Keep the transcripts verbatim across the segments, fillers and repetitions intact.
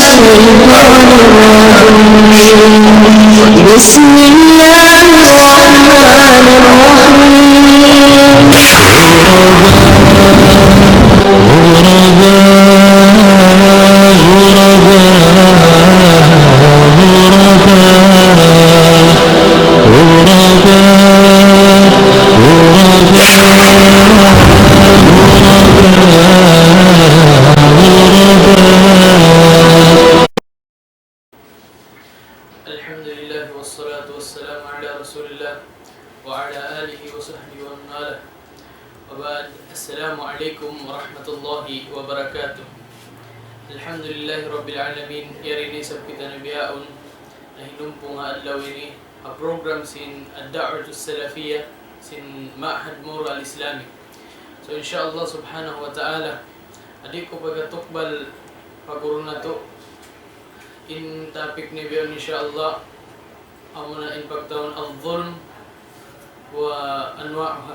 الشيطان الرجيم. بسم الله الرحمن الرحيم. الحمد لله والصلاة والسلام على رسول الله وعلى آله وصحبه ومن والاه. وبعد، السلام عليكم ورحمة الله وبركاته. الحمد لله رب العالمين. Yari na isab kitaniyu bihaun nahinungpung ha adlaw ini ha program sin Ad-Da'wah As-Salafiyah sin Ma'had Mura Al-Islami. So, insha Allah subhanahu wa ta'ala, di' ku pagkatukbal pa guru natu'. In topic niya bihaun, insha Allah, amuna in pagtawagun الظلم وأنواعه.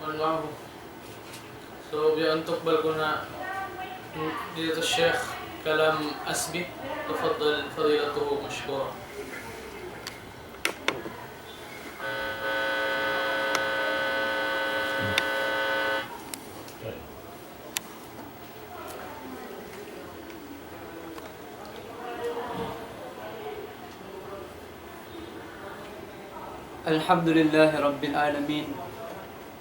وأنواعه. So, bihaun tukbal ku na, mm, didtu Sheikh Kalam Asbi, تفضل فضيلته مشكورا. الحمد لله رب العالمين،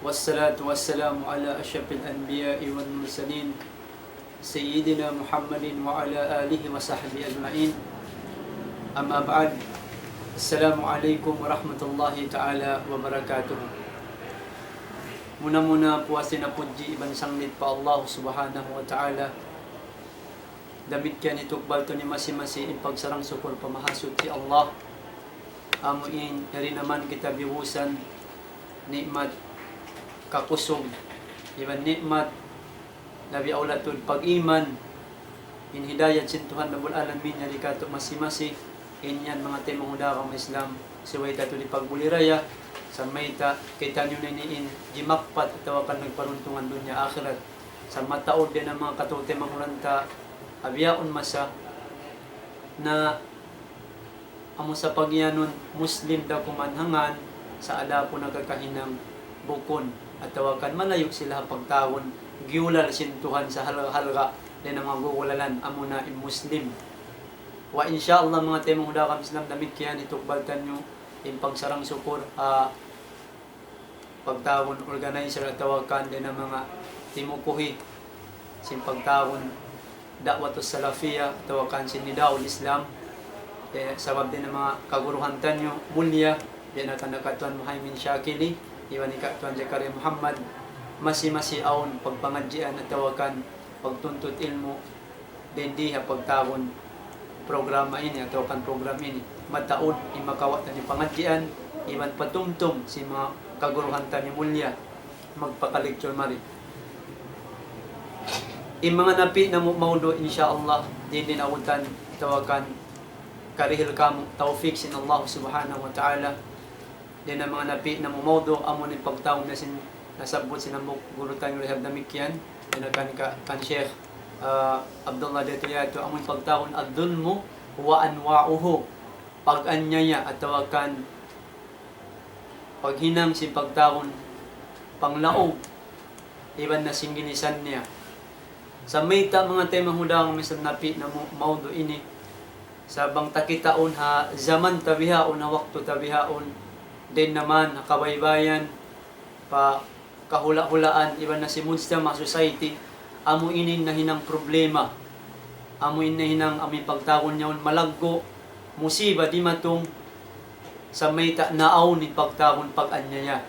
والصلاة والسلام على أشرف الأنبياء والمرسلين، سيدنا محمد وعلى آله وصحبه أجمعين. أما بعد، السلام عليكم ورحمة الله تعالى وبركاته. Muna-muna, puas dayn ha pudji iban sanglit pa Allah Subhanahu wa Ta'ala. Damikkiyan hitukbal taniyu masi-masi in pagsarang-sukul pa Mahasuchi Allah. Amu in yari na man kita biyusan ni'mat kakusug, iban ni'mat labi awla tuud pag-iman, in hidayat sin Tuhan Rabbul Alamin yari kātu' masi-masi. In yan, manga taymanghud ku ha agama Islam, subay ta tuud hipagbuliraya, sa' mayta' kitaniyu na ini in jimakpat atawa kan nagparuntungan dunya akhirat. Sa' mataud dayn ha manga kataymanghuran ta ha bihaun masa na amu sa pagiyanun Muslim da kuman ha ngan, sa' adapun ha kakahinang bukun, atawa kan malayu' sila ha pagtawagun giyulal sin Tuhan sa halga'-halga' dayn ha manga gugulalan, amuna in Muslim. Wa insha Allah, manga taymanghud ku ha agama Islam, damikkiyan hitukbal taniyu in pagsarang-sukul, ah, pagtawagun organizer atawa kan dayn ha manga timukuhi sin pagtawagun Da'watus Salafiyah atawa kan sin Nidaul Islam. Eh, sabab dayn ha manga kaguruhan taniyu mulliya, dayn ha kan Katuan Muhaymin Shakili, iban hi Katuan Zakaria Muhammad, masi-masi awn pagpangadjian atawa kan pagtuntut ilmu' dayn di ha pagtawagun programa ini atawa kan program ini. Mataud in makawa' taniyu pangadjian, iban patumtum sin manga kaguruhan taniyu mulliya magpaka-lecture mari. In manga napi' namu' mawdu', insha Allah, di' in awutan atawa kan karihil kamu' tawfik sin Allah Subhanahu wa Ta'ala. Dayn ha manga napi' namu' mawdu', amu in pagtawagun na sin nasabbut sin hambuuk guru taniyu dihil damikkiyan, dayn ha kan ka-, kan Sheikh, ah, Abdullah Datu Yatu, amu in pagtawagun الظلم وأنواعه, pag-anyaya atawa kan paghinang sin pagtawagun panglaug iban na sin ginisan niya. Sa' mayta', manga taymanghud ku ha agama Islam, napi' namu' mawdu' ini? Sa' bang ta kitaun ha jaman ta bihaun, ha waktu ta bihaun, dayn na man ha kabaybayan, pa kahula'-hulaan, iban na sin mujtama', society, amu ini in nahinang problema. Amu ini in nahinang, amu in pagtawagun yaun malaggu', musiba dimatung, sa' mayta' naawn in pagtawagun pag-anyaya.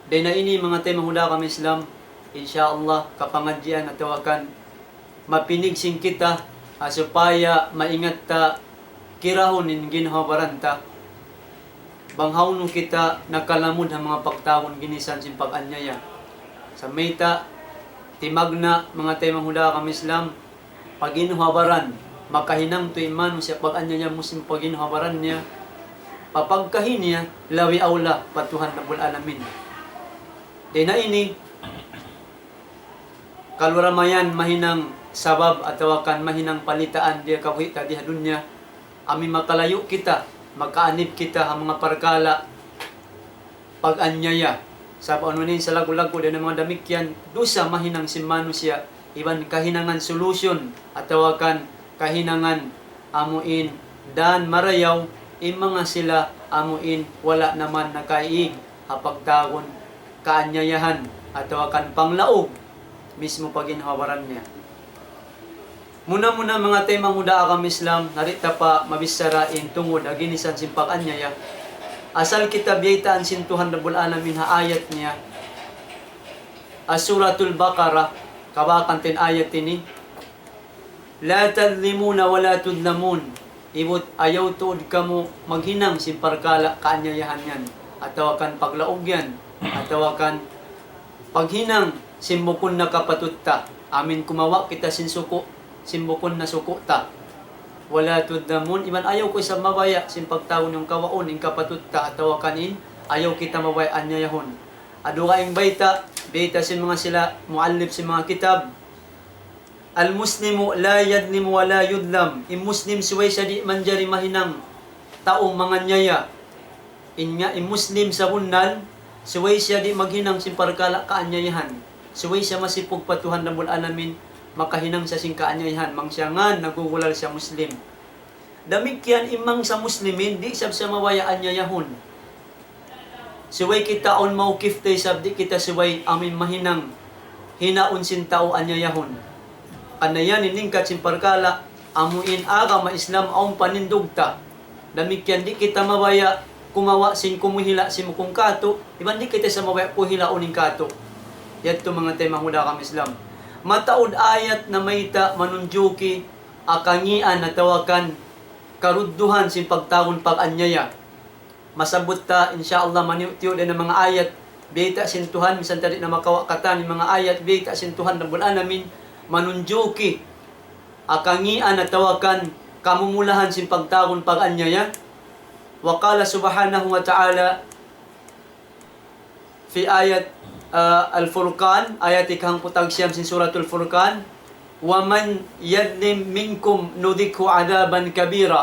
Dayn ha ini, manga taymanghud ku ha agama Islam, insha Allah, kapangadjian atawa kan mapinig sin kita, ah, supaya maingat ta kirahun in ginhawa-baran ta. Bang hawnu kita nakalamud ha manga pagtawagun ginisan sin pag-anyaya. Sa' mayta', timagna', manga taymanghud ku ha agama Islam, pagginhawa-baran, makahinang tuud in manusiya' pag-anyaya sin pagginhawa-baran niya, pa pagkahi niya, labi awla pa Tuhan Rabbul Alamin. Dayn ha ini, Kalu ra mayan mahinang sabab atawa kan mahinang palitaan di ha kabuhi' ta di ha dunya, amu in makalayu' kita, makaanib kita ha manga parkala' pag-anyaya. Sabab unu in salaggu'-laggu' dayn ha manga damikkiyan, dusa mahinang sin manusiya', iban kahinangan solution atawa kan kahinangan amu in dan marayaw, in manga sila amu in wala' na man nakaiig ha pagtawagun kaanyayahan atawa kan panglaug mismu pa ginhawa-baran niya. Muna-muna, manga taymanghud ha agama Islam, di' ta pa mabichara in tungud ha ginisan sin pag-anyaya. Asal kita biyaytaan sin Tuhan Rabbul Alamin ha ayat niya, ha Suratul Baqarah, kawakan ten ayat ini, لا تظلمون ولا تظلمون. Ibut ayaw tuud kamu maghinang sin parkala' kaanyayahan yan, atawa kan paglaug yan, atawa kan paghinang sin bukun na kapatut ta. Amu in kumawa' kita sin suku', sin bukun na suku' ta. ولا تظلمون, iban ayaw kaw isab mabaya' sin pagtawagun niyu kawaun in kapatut ta, atawa kan in ayaw kita mabaya' anyayahun. Ha dugaing bayta', bayta' sin manga sila muallif sin manga kitab, المسلم لا يظلم ولا يظلم. In Muslim subay siya di' manjari mahinang tau manganyaya. In nga, in Muslim sabunnal, subay siya di' maghinang sin parkala' kaanyayahan. Subay siya masipug pa Tuhan Rabbul Alamin, makahinang siya sin kaanyayahan, bang siya ngan nagugulal siya Muslim. Damikkiyan in manga sa Muslimin, di' isab siya mabaya' anyayahun. Subay kita awn mawkif ta isab, di' kita subay amu in mahinang hinaun sin tau anyayahun. Karna' yan in lingkat sin parkala', amu in agama Islam awn panindug ta. Damikkiyan di' kita mabaya' kumawa' sin kumuhila' sin bukun katu', iban di' kita isab mabaya' kuhilaun in katu'. Yadtu manga taymanghud ha agama Islam. Mataud ayat namayta' manunjuki ha kangīan atawa kan karudduhan sin pagtawagun pag-anyaya. Masabbut ta, insya Allah, maniyu'-tiyu' dayn ha manga ayat biyayta' sin Tuhan, misan ta di' na makawa' katan in manga ayat biyayta' sin Tuhan Rabbul Alamin, manunjuki ha kangīan atawa kan kamumulahan sin pagtawagun pag-anyaya. وقال سبحانه وتعالى في آية, ah, Al-Furqan, ayat ikahangpu' tag siyam sin Suratul Furqan, ومن يظلم منكم نذقه عذابا كبيرا.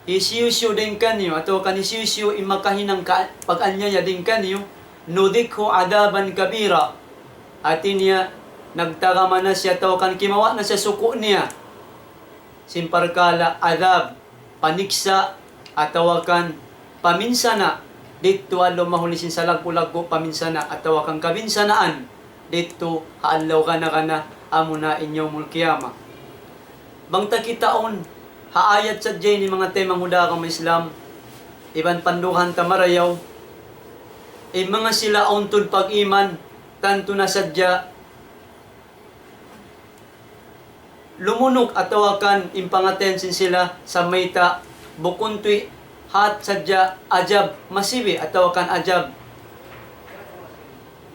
Hisiyu-siyu dayn kaniyu, atawa kan hisiyu-siyu in makahinang ka-, pag-anyaya dayn kaniyu, نذقه عذابا كبيرا. Hāti niya, nagtagama na siya, atawa kan kimawa' na siya suku' niya sin parkala' adhab, paniksa', atawa kan paminsana', didtu adlaw mahuli sin salaggu'-laggu' paminsana', atawa kan kabinsanaan, didtu ha adlaw gana-gana, amuna in Yawmul Qiyamah. Bang ta kitaun, ha ayat sadja ini manga taymanghud ha agama Islam, iban pandugahan ta marayaw, in manga sila awn tuud pag-iman, tantu na sadja lumunuk atawa kan in pangatayan sin sila sa mayta' bukun tuud hat sadja ajab masibi' atawa kan ajab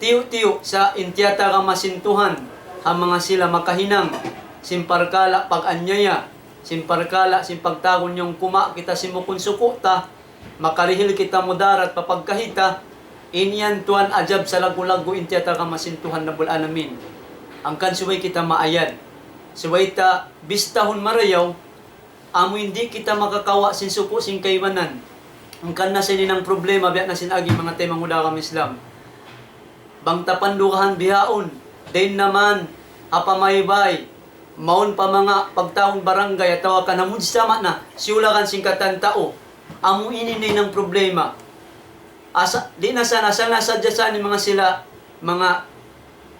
tiyu'-tiyu' sa in tiyatagama sin Tuhan ha manga sila makahinang sin parkala' pag-anyaya, sin parkala' sin pagtawagun niyu kumawa' kita sin bukun suku' ta, makarihil kita mudarat pa pagkahi ta, in yan tuwan ajab salaggu'-laggu' in tiyatagama sin Tuhan Rabbul Alamin. Hangkan subay kita maayad. Subay ta bistahun marayaw, amu in di' kita makakawa' sin suku' sin kaibanan. Hangkan na sa ini in problema, biya' na sin agi manga taymanghud ha agama Islam. Bang ta pandugahan bihaun, dayn na man ha pamaybay, mawn pa manga pagtawagun barangay atawa kan ha mujtama' na, siyulakan sin katan tau. Amu ini na in problema. Asa, di' na sa, asal na sadja sa ini manga sila, manga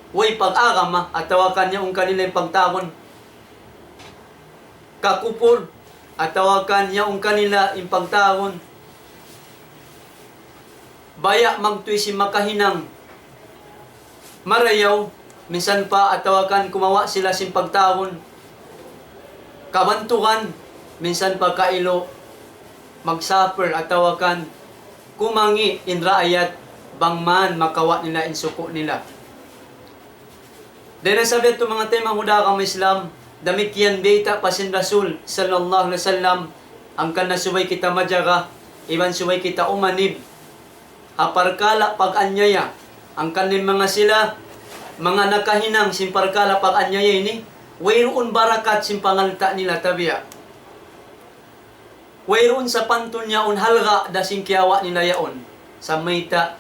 way pag-agama, atawa kan yaun kanila in pagtawagun kakupur, atawa kan yaun kanila in pagtawagun baya' magtuy sin makahinang marayaw, minsan pa atawa kan kumawa' sila sin pagtawagun kabantugan, minsan pa kailu magsuffer atawa kan kumangi' in raayat bang man makawa' nila in suku' nila. Dayn ha sabab yadtu manga taymanghud ha agama Islam, damikkiyan bayta' pa sin Rasul sallallahu alayhi wasallam, hangkan na subay kita majaga, iban subay kita umanib ha parkala' pag-anyaya, hangkan in manga sila manga nakahinang sin parkala' pag-anyaya ini, wayruun barakat sin pangalta' nila tabiya'. Wayruun sapantun yaun halga' da sin kiyawa' nila yaun. Sa' mayta',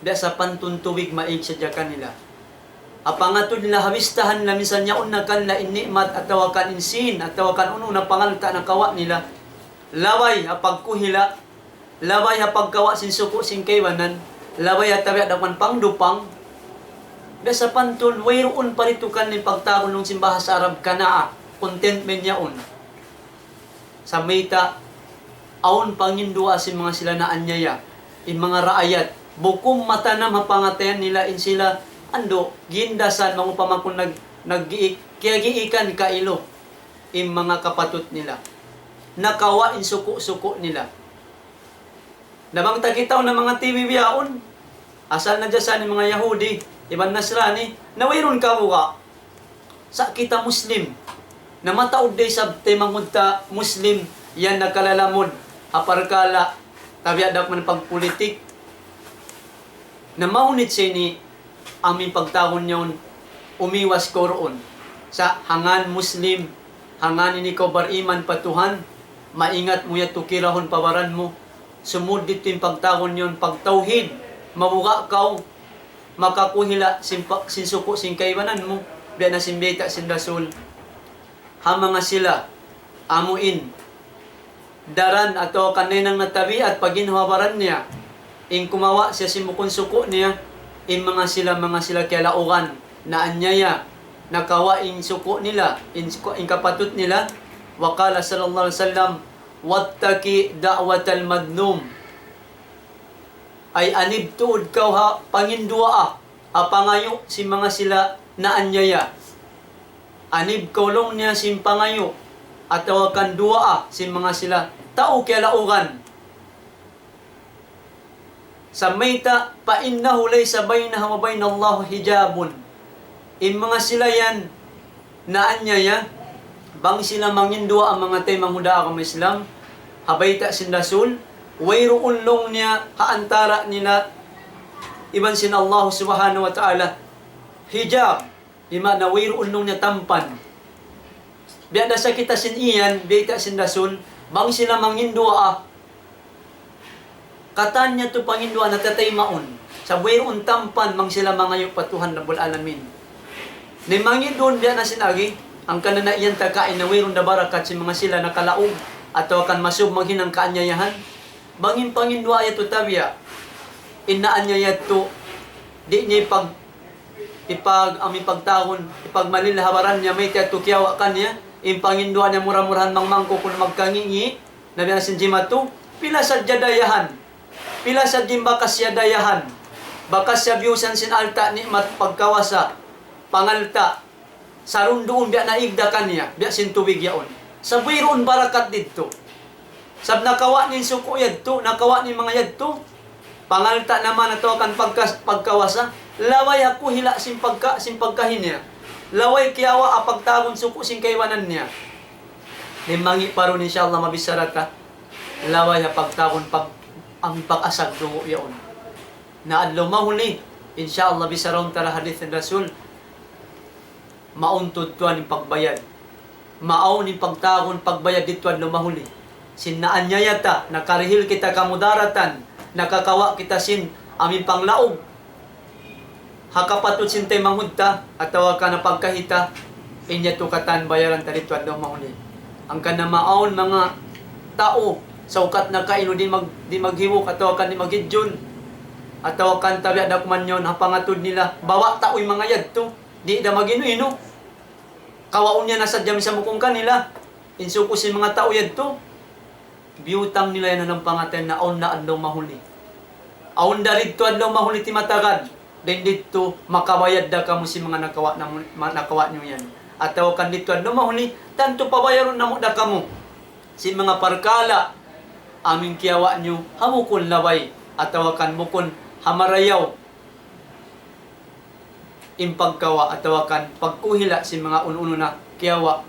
biya' sapantun tubig maig sadja kanila. Apangatud nila ha bistahan nila minsan yaun na kanila in ni'mat atawa kan in sīn atawa kan unu na pangalta' na kawa' nila. Labay ha pagkuhila', labay ha pagkawa' sin suku' sin kaibanan, labay ha tabiya' da kuman pangdupang. Biya' sapantun, wayruun pa didtu kan in pagtawagun sin bahasa Arab qana'a, contentment yaun. Sa' mayta', awn panginduwaa sin manga sila naanyaya, in manga raayat, bukun matanam ha pangatayan nila in sila, andu', gindasan, mangupama kunu' nag-, naggiik, kiyagiikan kailu, in manga kapatut nila. Nakawa' in suku'-suku' nila. Na bang ta kitaun na manga T V bihaun, asal na diyasa in manga Yahudi, iban Nasrani, na wayruun kabuga'. Sa' kita Muslim, na mataud da isab taymanghud ta Muslim, yan nakalalamud ha parkala', tabiya' da kuman pagpulitik. Na mahunit sa ini, amu in pagtawagun yaun, umiwas kaw duun. Sa' hangkan Muslim, hangkan in ikaw bariman pa Tuhan, maingat mu yadtu kirahun pa baran mu, sumud didtu in pagtawagun yaun, pagtawhid, mabuga' kaw, makakuhila' sin pa-, sin suku' sin kaibanan mu, biya' na sin bayta' sin Rasul. Ha manga sila, amu in, daran atawa kan nahinang na tabiat pag-ginhawa-baran niya, in kumawa' siya sin bukun suku' niya, in manga sila, manga sila kiyalaugan, naanyaya, nakawa' in suku' nila, in suku', in kapatut nila. وقال صلى الله عليه وسلم: واتق دعوة المظلوم. Ay anib tuud kaw ha panginduwaa, ha pangayu' sin manga sila naanyaya. Anib kaw laung niya sin pangayu', atawa kan duwaa sin manga sila tau kiyalaugan. Sa' mayta', فإنه ليس بينها وبين الله حجاب. In manga sila yan, naanyaya, bang sila manginduwaa manga taymanghud ha agama Islam, ha bayta' sin Rasul, wayruun laung niya ha antara' nila iban sin Allah Subhanahu wa Ta'ala hijab, di' maana wayruun laung niya tampan. Biya' da sa kita sin iyan, bayta' sin Rasul, bang sila manginduwaa, katan niya tu panginduwaa na tataymaun. Sa' wayruun tampan bang sila mangayu' pa Tuhan Rabbul Alamin. Na in mangi' duun biya' na sin agi, hangkan na iyan ta kaina wayruun da barakat sin manga sila nakalaug, atawa kan masub maghinang kaanyayahan. Bang in panginduwaa yadtu tabiya', in naanyaya yadtu, di' niya ipag-, ipag-, amu in pagtawagun, ipagmalil ha baran niya, mayta' yadtu kiyawa' kaniya, in panginduwaa niya mura-murahan mangmangku kunu' magkangi'-ngi', na biya' na sin jimatu, pila sadja dayahan. Pila sadja in bakas siya dayahan. Bakas siya biyusan sin alta', ni'mat, pagkawasa, pangalta'. Sarun-duun biya' na igda kaniya, biya' sin tubig yaun. Sa' wayruun barakat didtu. Sabab nakawa' niya in suku' yadtu, nakawa' niya in manga yadtu. Pangalta' naman atawa kan pagkas-, pagkawasa, labay ha kuhila' sin pagka-, sin pagkahi niya. Labay kiyawa' ha pagtawagun suku' sin kaibanan niya. Di' mangi' pa duun, insya Allah, mabichara ta. Labay ha pagtawagun pag-, amu in pag-asag dugu' yaun. Na adlaw mahuli, insya Allah, bicharahun ta da hadith sin Rasul. Mawn tuud tuwan in pagbayad. Mawn in pagtawagun pagbayad didtu adlaw mahuli. Sin naanyaya ta, nakarihil kita kamudaratan, nakakawa' kita sin amu in panglaug ha kapatut sin taymanghud ta, atawa kan ha pagkahi ta, in yadtu katan bayaran ta didtu adlaw mahuli. Hangkan na mawn manga tau, saukat na kainu di' mag-, di' maghibuk, atawa kan di' maghidjun, atawa kan tabiya' da kuman yaun ha pangatud nila, bawa' tau in manga yadtu, di' da mag-inu-inu. Kawaun niya na sadja misan bukun kanila, in suku' sin manga tau yadtu, biyutang nila yan ha lawm pangatayan na awn da adlaw mahuli. Awn da didtu adlaw mahuli timatagad. Dayn didtu, makabayad da kamu sin manga nakawa' namu-, ma-, nakawa' niyu yan. Atawa kan didtu adlaw mahuli, tantu pabayarun namu' da kamu sin manga parkala' amu in kiyawa' niyu, ha bukun labay, atawa kan bukun ha marayaw in pagkawa' atawa kan pagkuhila' sin manga unu-unu na kiyawa',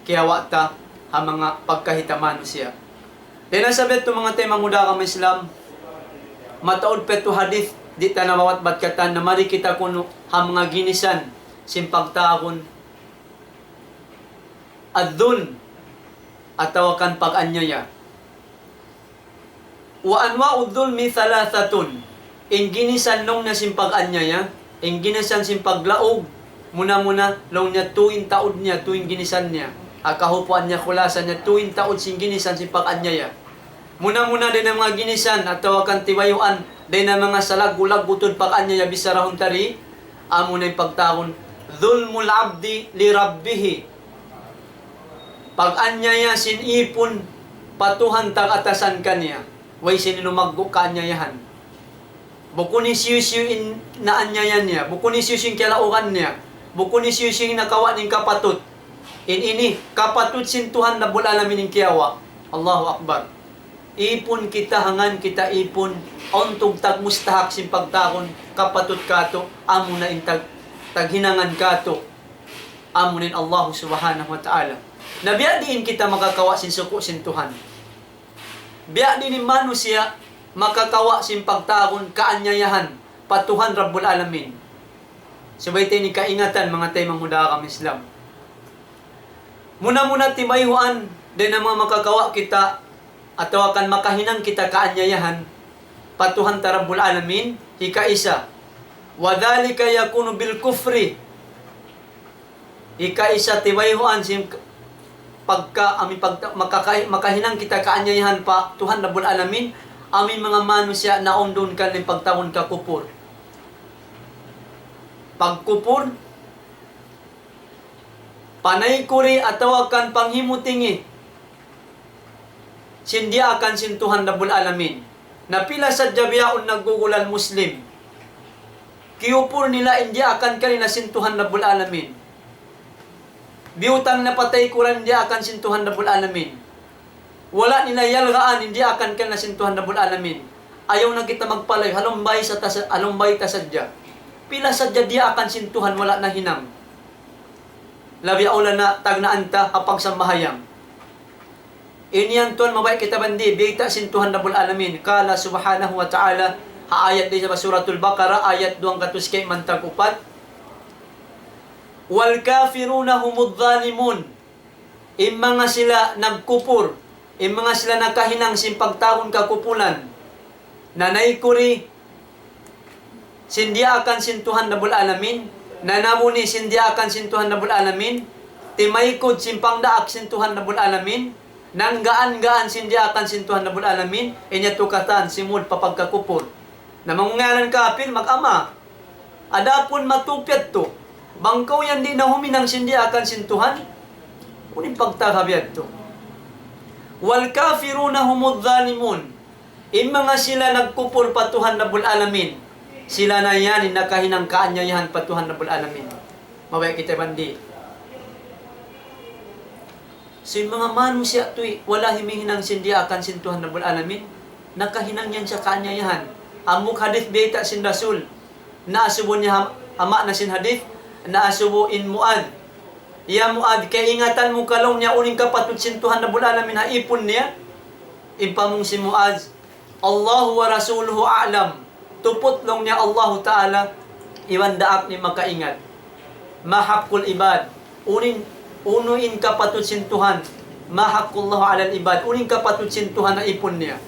kiyawa' ta ha manga pagkahi ta manusiya'. Dayn ha sabab yadtu manga taymanghud ha agama Islam, mataud pa yadtu hadith, Di' ta na mawatbat katan na mari kita kunu' ha manga ginisan sin pagtawagun الظلم atawa kan pag-anyaya. وأنواع الظلم ثلاثة. In ginisan laung niya sin pag-anyaya, in ginisan sin paglaug, muna-muna laung niya tū in taud niya, tū in ginisan niya. Ha kahupuan niya, khulasa niya, tū in taud sin ginisan sin pag-anyaya. Muna-muna dayn ha manga ginisan atawa kan tibayuan, dayn ha manga salaggu'-laggu' tuud pag-anyaya, bichara hunta ri, amuna in pagtawagun ظلم العبد لربه. Pag-anyaya sin īpun pa Tuhan tag-atasan kaniya. Way sin lumaggu' kaanyayahan. Bukun hisiyu-siyu in naanyaya niya, bukun hisiyu-siyu in kiyalaugan niya, bukun hisiyu-siyu in nakawa' niya in kapatut. In ini, kapatut sin Tuhan Rabbul Alamin in kiyawa'. Allahu Akbar. Īpun kita, hangkan kita īpun, awn tuud tagmustahak sin pagtawagun kapatut kātu', amuna in tag-, taghinangan kātu', amuna in Allah Subhanahu wa Ta'ala. Na biya' diin kita makakawa' sin suku' sin Tuhan? Biya' diin in manusiya' makakawa' sin pagtawagun kaanyayahan pa Tuhan Rabbul Alamin? Subay ta ini kaingatan, manga taymanghud ha agama Islam. Muna-muna timayhuan dayn ha manga makakawa' kita atawa kan makahinang kita kaanyayahan pa Tuhan ta Rabbul Alamin, hikaisa. وذلك يكون بالكفر. Hikaisa tibayhuan sin k-, pagka, amu in pagta-, makaka-, makahinang kita kaanyayahan pa Tuhan Rabbul Alamin, amu in manga manusiya' naawn duun kan in pagtawagun kakupur. Pagkupur, panay kuri atawa kan panghimutingi sin diyaakan sin Tuhan Rabbul Alamin. Na pila sadja bihaun naggugulal Muslim, kiyupur nila in diyaakan kanila sin Tuhan Rabbul Alamin. Biyutang nila pa taykuran in diyaakan sin Tuhan Rabbul Alamin. Wala' nila iyalgaan in diyaakan kanila sin Tuhan Rabbul Alamin. Ayaw na kita magpalayu', halumbay sa ta-, halumbay ta sadja. Pila sadja diyaakan sin Tuhan wala' nahinang. Labi awla na tagnaan ta ha pagsambahayang. Ini yan tuwan, mabaya' kita bandi, biyayta' sin Tuhan Rabbul Alamin. قال سبحانه وتعالى, ha ayat di ha Suratul Baqarah, ayat duwang gatus kayman tag-upat. والكافرون هم الظالمون. In manga sila nagkupur, in manga sila nakahinang sin pagtawagun kakupulan, nanay kuri sin diyaakan sin Tuhan Rabbul Alamin, nanamuni sin diyaakan sin Tuhan Rabbul Alamin, timaykud sin pangdaak sin Tuhan Rabbul Alamin, nanggaan-gaan sin diyaakan sin Tuhan Rabbul Alamin, in yadtu katan simud pa pagkakupur. Na mangungaran kapil, mag-ama. Adapun matupyat tu, bang kaw yan di' na huminang sin diyaakan sin Tuhan, unu in pagtagha biyadtu? والكافرون هم الظالمون. In manga sila nagkupur pa Tuhan Rabbul Alamin, sila na yan in nakahinang kaanyayahan pa Tuhan Rabbul Alamin. Mabaya' kita bandi. So, in manga manusiya' tuwi, wala' himihinang sin diyaakan sin Tuhan Rabbul Alamin, nakahinang yan siya kaanyayahan. Hambuuk hadith biyayta' sin Rasul, naasubu niya ha, ha maana sin hadith, naasubu in Muadh. "Ya Muadh, kaingatan mu ka," laung niya, "unu in kapatut sin Tuhan Rabbul Alamin ha īpun niya?" In pamung sin Muadh, "الله ورسوله أعلم." Tuput laung niya Allahu Ta'ala iban daak niya makaingat. "ما حق العباد." Unu in, unu in kapatut sin Tuhan. "ما حق الله على العباد." Unu in kapatut sin Tuhan ha īpun niya.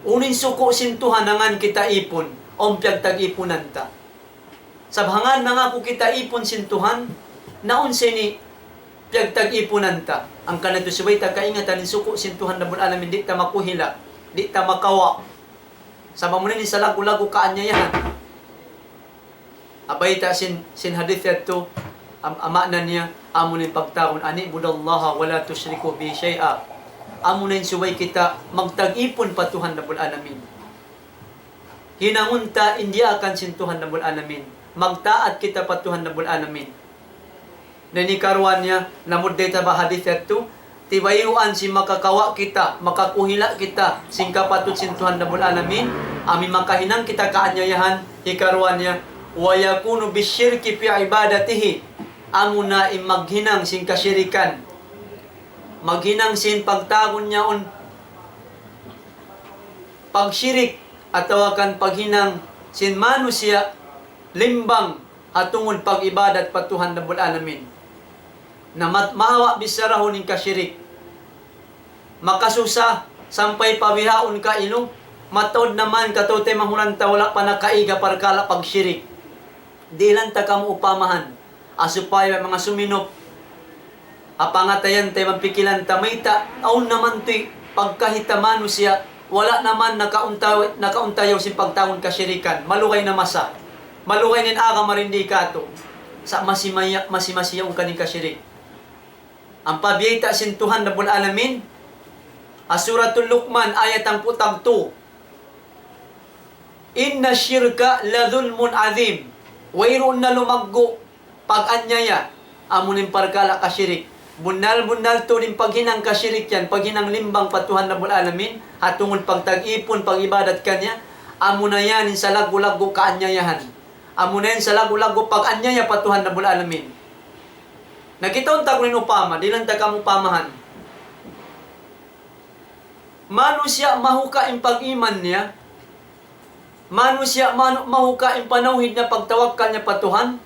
Unu in suku' sin Tuhan hangkan kita īpun, awn piyagtag-īpunan ta. Sabab hangkan nangaku kita īpun sin Tuhan, na awn sa ini piyagtag-īpunan ta. Hangkan yadtu subay ta kaingatan in suku' sin Tuhan Rabbul Alamin, di' ta makuhila', di' ta makawa'. Sabab amuna ini salaggu'-laggu' kaanyayahan. Ha bayta' sin, sin hadith yadtu, am-, ha maana niya, amuna in pagtawagun, "أن اعبدوا الله ولا تشركوا به شيئا." Amuna in subay kita magtag-īpun pa Tuhan Rabbul Alamin. Hinangun ta in diyaakan sin Tuhan Rabbul Alamin. Magtaat kita pa Tuhan Rabbul Alamin. Na ini karuwa niya, lamud dayta ba hadith yadtu, tibayuan sin makakawa' kita, makakuhila' kita, sin kapatut sin Tuhan Rabbul Alamin, amu in makahinang kita kaanyayahan, hikaruwa niya, "ويكون بالشرك في عبادته." Amuna in maghinang sin kasirikan. Maghinang sin pagtawagun yaun pagshirik. atawa kan paghinang sin manusiya' limbang ha tungud pag-ibadat pa Tuhan Rabbul Alamin. Na mat-, mahawa' bichara hu in kashirik. Makasusa sampay pa bihaun kailu, mataud na man katu' taymanghud ta wala' pa nakaiga parkala' pagshirik. Dihilan ta kamu upamahan, ha supaya manga suminup ha pangatayan ta iban pikilan ta mayta', awn na man tuy pagkahi ta manusiya', wala' na man nakaunta-, nakauntayaw sin pagtawagun kashirikan, malugay na masa, malugay na in agama dindi katu', sa' masi maya-, masi-masi yaun kaniya kashirik. Ampa biyayta' sin Tuhan Rabbul Alamin, ha Suratul Luqman, ayat hangpu' tagtu, إن الشرك لظلم عظيم. Wayruun na lumaggu' pag-anyaya, amu in parkala' kashirik. Bunnal-bunnal tuud in paghinang kashirik yan, paghinang limbang pa Tuhan Rabbul Alamin, ha tungud pagtag-ipun, pag-ibadat kaniya, amu na yan in salaggu'-laggu' kaanyayahan. Amu na yan salaggu'-laggu' pag-anyaya pa Tuhan Rabbul Alamin. Na kitaun ta kunu' in upama, dihilan ta kamu upamahan. Manusiya' mahuka' in pag-iman niya, manusiya' manu-, mahuka' in panawhid niya, pagtawakkal niya pa Tuhan,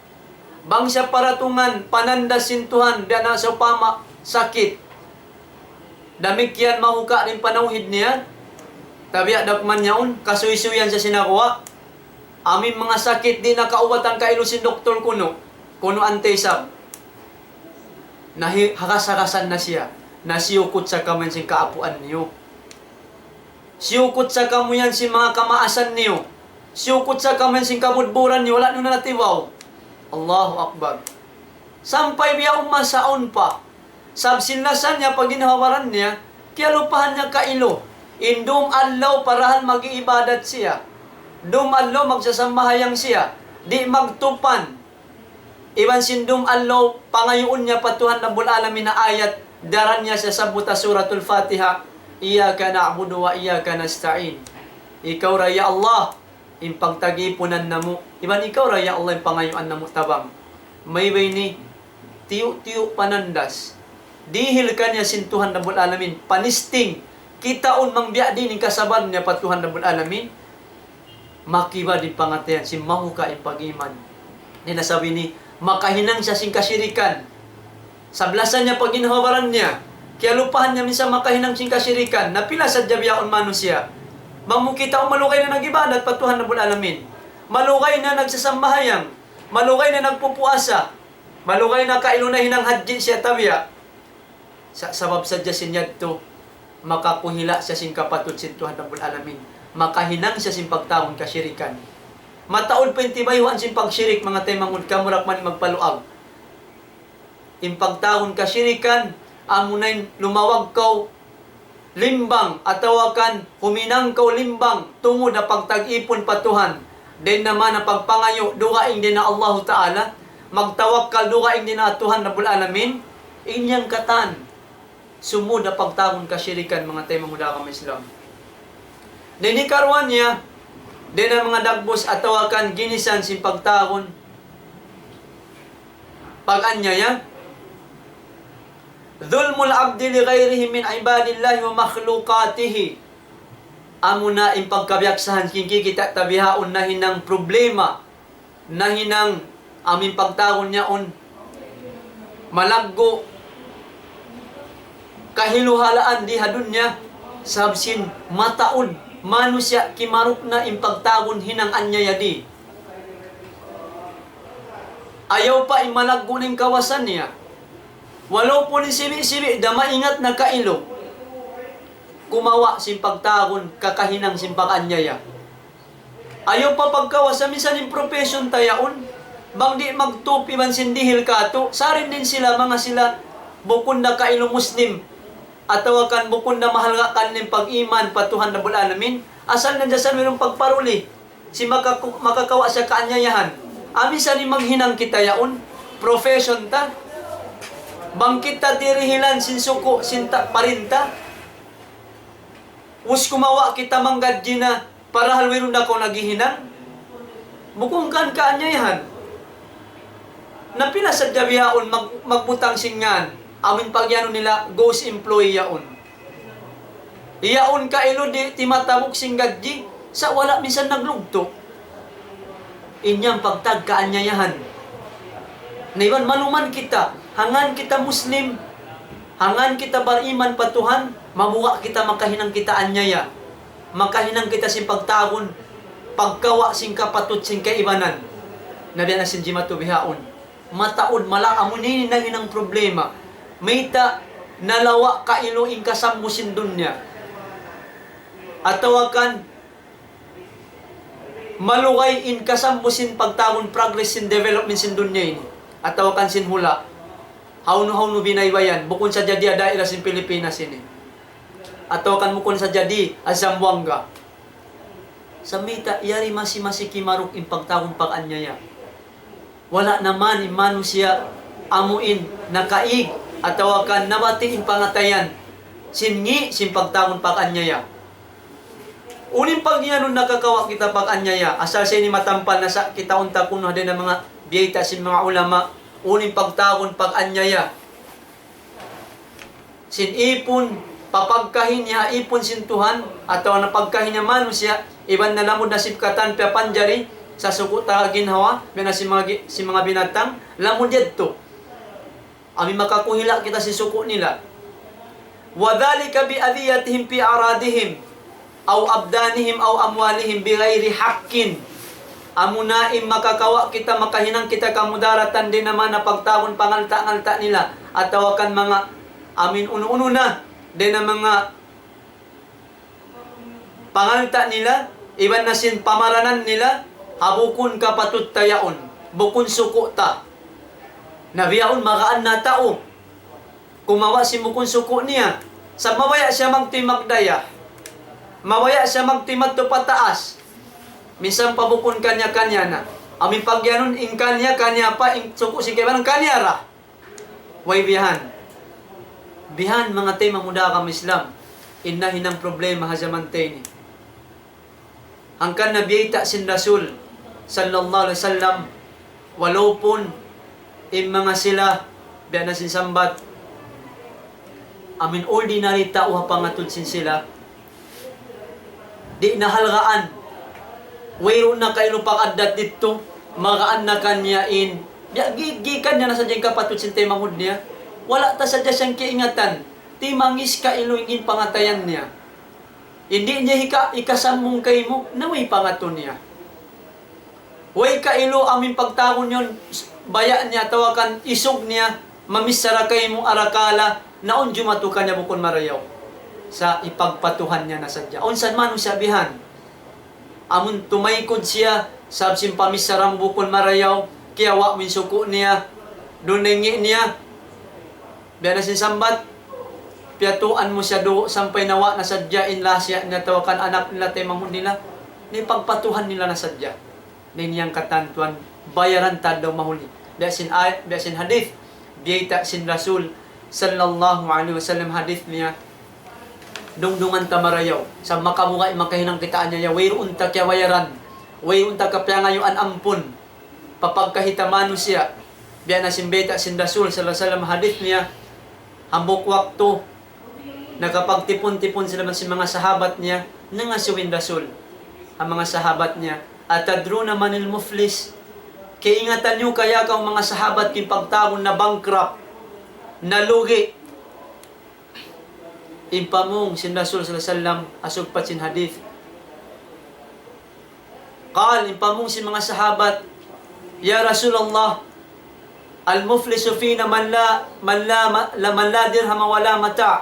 bang siya paratungan panandas sin Tuhan, biya' na sawpama sakit. Damikkiyan mahuka' in panawhid niya, tabiya' da kuman yaun, kasuysuyan siya sin nakuha. Amu in manga sakit di' na kaubatan kailu sin doktor kunu', kunu' ante isab. Nahi-, hakas-hakasan na siya. Na siyukut sa kamu yan sin kaapuan niyu. Siyukut sa kamu yan sin manga kamaasan niyu. Siyukut sa kamu yan sin kabudburan niyu. Wala' niyu na natibaw. Allahu Akbar. Sampay biya' umma saun pa. Sabab sin lasa niya, pagginhawa-baran niya, kiyalupahan niya kailu. In dum adlaw parahal mag-iibadat siya. Dum adlaw magsasambahayang siya. Di' magtupan. Iban sin dum adlaw, pangayuun niya pa Tuhan Rabbul Alamin na ayat, daran niya siya sabbut ha Suratul Fatiha, إياك نعبد وإياك نستعين. Ikaw ra ya Allah, in pagtag-ipunan namu', iban ikaw ra ya Allah, in pangayuan namu' tabang. Maybay ini, tiyu'-tiyu' panandas. Dihil kaniya sin Tuhan Rabbul Alamin, panisting, kitaun bang biya' diin in kasabar niya pa Tuhan Rabbul Alamin. Makibad in pangatayan sin mahuka' in pag-iman. Di' na sabab ini, makahinang siya sin kasirikan. Sabab lasa niya pagginhawa-baran niya. Kiyalupahan niya minsan makahinang sin kasirikan. Na pila sadja bihaun manusiya'. Bang mu kitaun malugay na nag-ibadat pa Tuhan Rabbul Alamin. Malugay na nagsasambahayang. Malugay na nagpupuasa. Malugay na kailu nahinang hadji siya tabiya'. Sa-, sabab sadja sin yadtu, makakuhila' siya sin kapatud sin Tuhan Rabbul Alamin. Makahinang siya sin pagtawagun kasirikan. Mataud pa in tibayhuan sin pagshirik, manga taymanghud, kamu ra kuman in magpaluag. In pagtawagun kasirikan, amuna in lumawag kaw limbang, atawa kan huminang kaw limbang, tungud ha pagtag-ipun pa Tuhan. Dayn ha manga pagpangayu', dugaing dayn ha Allahu Ta'ala, magtawakkal, dugaing dayn ha Tuhan Rabbul Alamin, in yan katan, sumud ha pagtawagun kasirikan, manga taymanghud ha agama Islam. Na ini karuwa niya, dayn ha manga dagbus atawa kan ginisan sin pagtawagun pag-anyaya. ظلم العبد لغيره من عباد الله ومخلوقاته. Amuna in pagkabiyaksahan sin kikita' ta bihaun nahinang problema, nahinang amu in pagtawagun yaun malaggu' kahiluhalaan di ha dunya, sabab sin mataud manusiya' kimarukna in pagtawagun hinang anyaya di. Ayaw pa in malaggu' na in kawasa niya. Walaupun in sibi'-sibi' da maingat na kailu, kumawa' sin pagtawagun kakahinang sin pag-anyaya. Ayaw pa pagkawasa, minsan in profession ta yaun, bang di' magtup iban sin dihil katu', sarin din sila, manga sila, bukun da kailu Muslim, atawa kan bukun da mahalga' kaniya in pag-iman pa Tuhan Rabbul Alamin, asal na jasan wayruun pagparuli, sin makaku-, makakawa' siya kaanyayahan. Amu in sa in maghinang kita yaun, profession ta, bang kita dirihilan sin suku', sin ta-, parinta, us kumawa' kita manggadji na, parahal wayruun da kaw naghihinang. Bukun kan kaanyayahan. Na pila sadja bihaun mag-, magbutang sin ngan. Amu in pag-anu nila, ghost employee yaun. Yaun kailu di' timatabuk sin gadji. Sa' wala' minsan naglugtu'. In yan pagtag kaanyayahan. Na iban maluman kita, hangkan kita Muslim, hangkan kita bariman pa Tuhan, mabuga' kita makahinang kita anyaya. Makahinang kita sin pagtawagun, pagkawa' sin kapatut sin kaibanan. Na biya' na sin jimatu bihaun. Mataud mala amu ini nahinang problema. Mayta' nalawa' kailu in kasambu sin dunya. Atawa kan malugay in kasambu sin pagtawagun progress sin development sin dunya ini. Atawa kan sin hula'. Hawnu-hawnu binaybayan, bukun sadja di ha daira sin Pilipinas ini. Atawa kan bukun sadja di ha Zamboanga. Sa' mayta' yari masi-masi kimaruk in pagtawagun pag-anyaya. Wala' na man in manusiya' amu in nakaig atawa kan nabati' in pangatayan sin ngi' sin pagtawagun pag-anyaya. Unu in pag'iyanun nakakawa' kita pag-anyaya, asal sa ini matampal na sa' kitaun ta kunu' ha dayn ha manga biyayta' sin manga ulama, unu in pagtawagun pag-anyaya. Sin ipun, papagkahi niya ipun sin Tuhan, atawa na pagkahi niya manusiya', iban na lamud na sipkatan piyapanjari, sa' suku' ta ginhawa, biya' na sin manga gi-, sin manga binatang, lamud yadtu. Amu in makakuhila' kita sin suku' nila. وذلك بأذيتهم في أعراضهم أو أبدانهم أو أموالهم بغير حق. Amuna in makakawa' kita, makahinang kita kamudaratan dayn ha manga pagtawagun pangalta'-ngalta' nila, atawa kan manga amu in unu-unu na, dayn ha manga pangalta' nila, iban na sin pamaranan nila, ha bukun kapatut ta yaun, bukun suku' ta. Na bihaun magaan na tau kumawa' sin bukun suku' niya. Sa' mabaya' siya magtuy magdaya. Mabaya' siya magtuy madtu pataas. Minsan pa bukun kaniya-kaniya na. Amu in pag'iyanun in kaniya-kaniya pa, in suku' sin kaibanan kaniya ra. Way bihan. Bihan manga taymanghud ku ha agama Islam. In nahinang problema ha jaman ta ini. Hangkan na biyayta' sin Rasul sallallahu alayhi wasallam, walaupun in manga sila, biya' na sin sambat, amu in ordinary tau ha pangatud sin sila, di' na halgaan, wayruun na kailu pag-addat didtu, magaan na kaniya in, biya' gi-, gikan niya na sadja in kapatud sin taymanghud niya, wala' ta sadja siyang kiyaingatan, timangis kailu in pangatayan niya. Di' niya hika-, hikasambung kaymu, na way pangatud niya. Way kailu amu in pagtawagun yaun, baya' niya atawa kan isug niya, mamichara kaymu arakala', na awn jumatu kaniya bukun marayaw. Sa' ipagpatuhan niya na sadja. Awn sa manusiya' bihan. Amun tumaykud siya, sabab sin pamichara mu bukun marayaw, kiyawa' mu in suku' niya, duun na in ngi' niya. Biya' na sin sambat, piyatuan mu siya duun sampay nawa' na sadja in lahasiya nila atawa kan anak nila, taymanghud nila, na ipagpatuhan nila na sadja. Na in yan katan tuwan, bayaran ta adlaw mahuli. Biya' sin ay-, biya' sin hadith, biyayta' sin Rasul, sallallahu alayhi wasallam, hadith niya, dungdungan ta marayaw, sa' makabuga' makahinang kita anyaya, wayruun ta kiyabayaran, wayruun ta kapiyangayuan ampun, papagkahi ta manusiya', biya' na sin biyayta' sin Rasul, sallallahu alayhi wasallam, hadith niya, hambuuk waktu, nakapagtipun-tipun sila sin manga sahabat niya, nangasubu in Rasul, ha manga sahabat niya, أتدرون من المفلس؟ Kaingatan niyu kaya kaw manga sahabat in pagtawagun na bankrupt, nalugi'? In pamung sin Rasul sallallahu alayhi wasallam, ha sugpat sin hadith. قال, in pamung sin manga sahabat, يا رسول الله، المفلس فينا من لا، من لا، من لا درهم ولا متاع.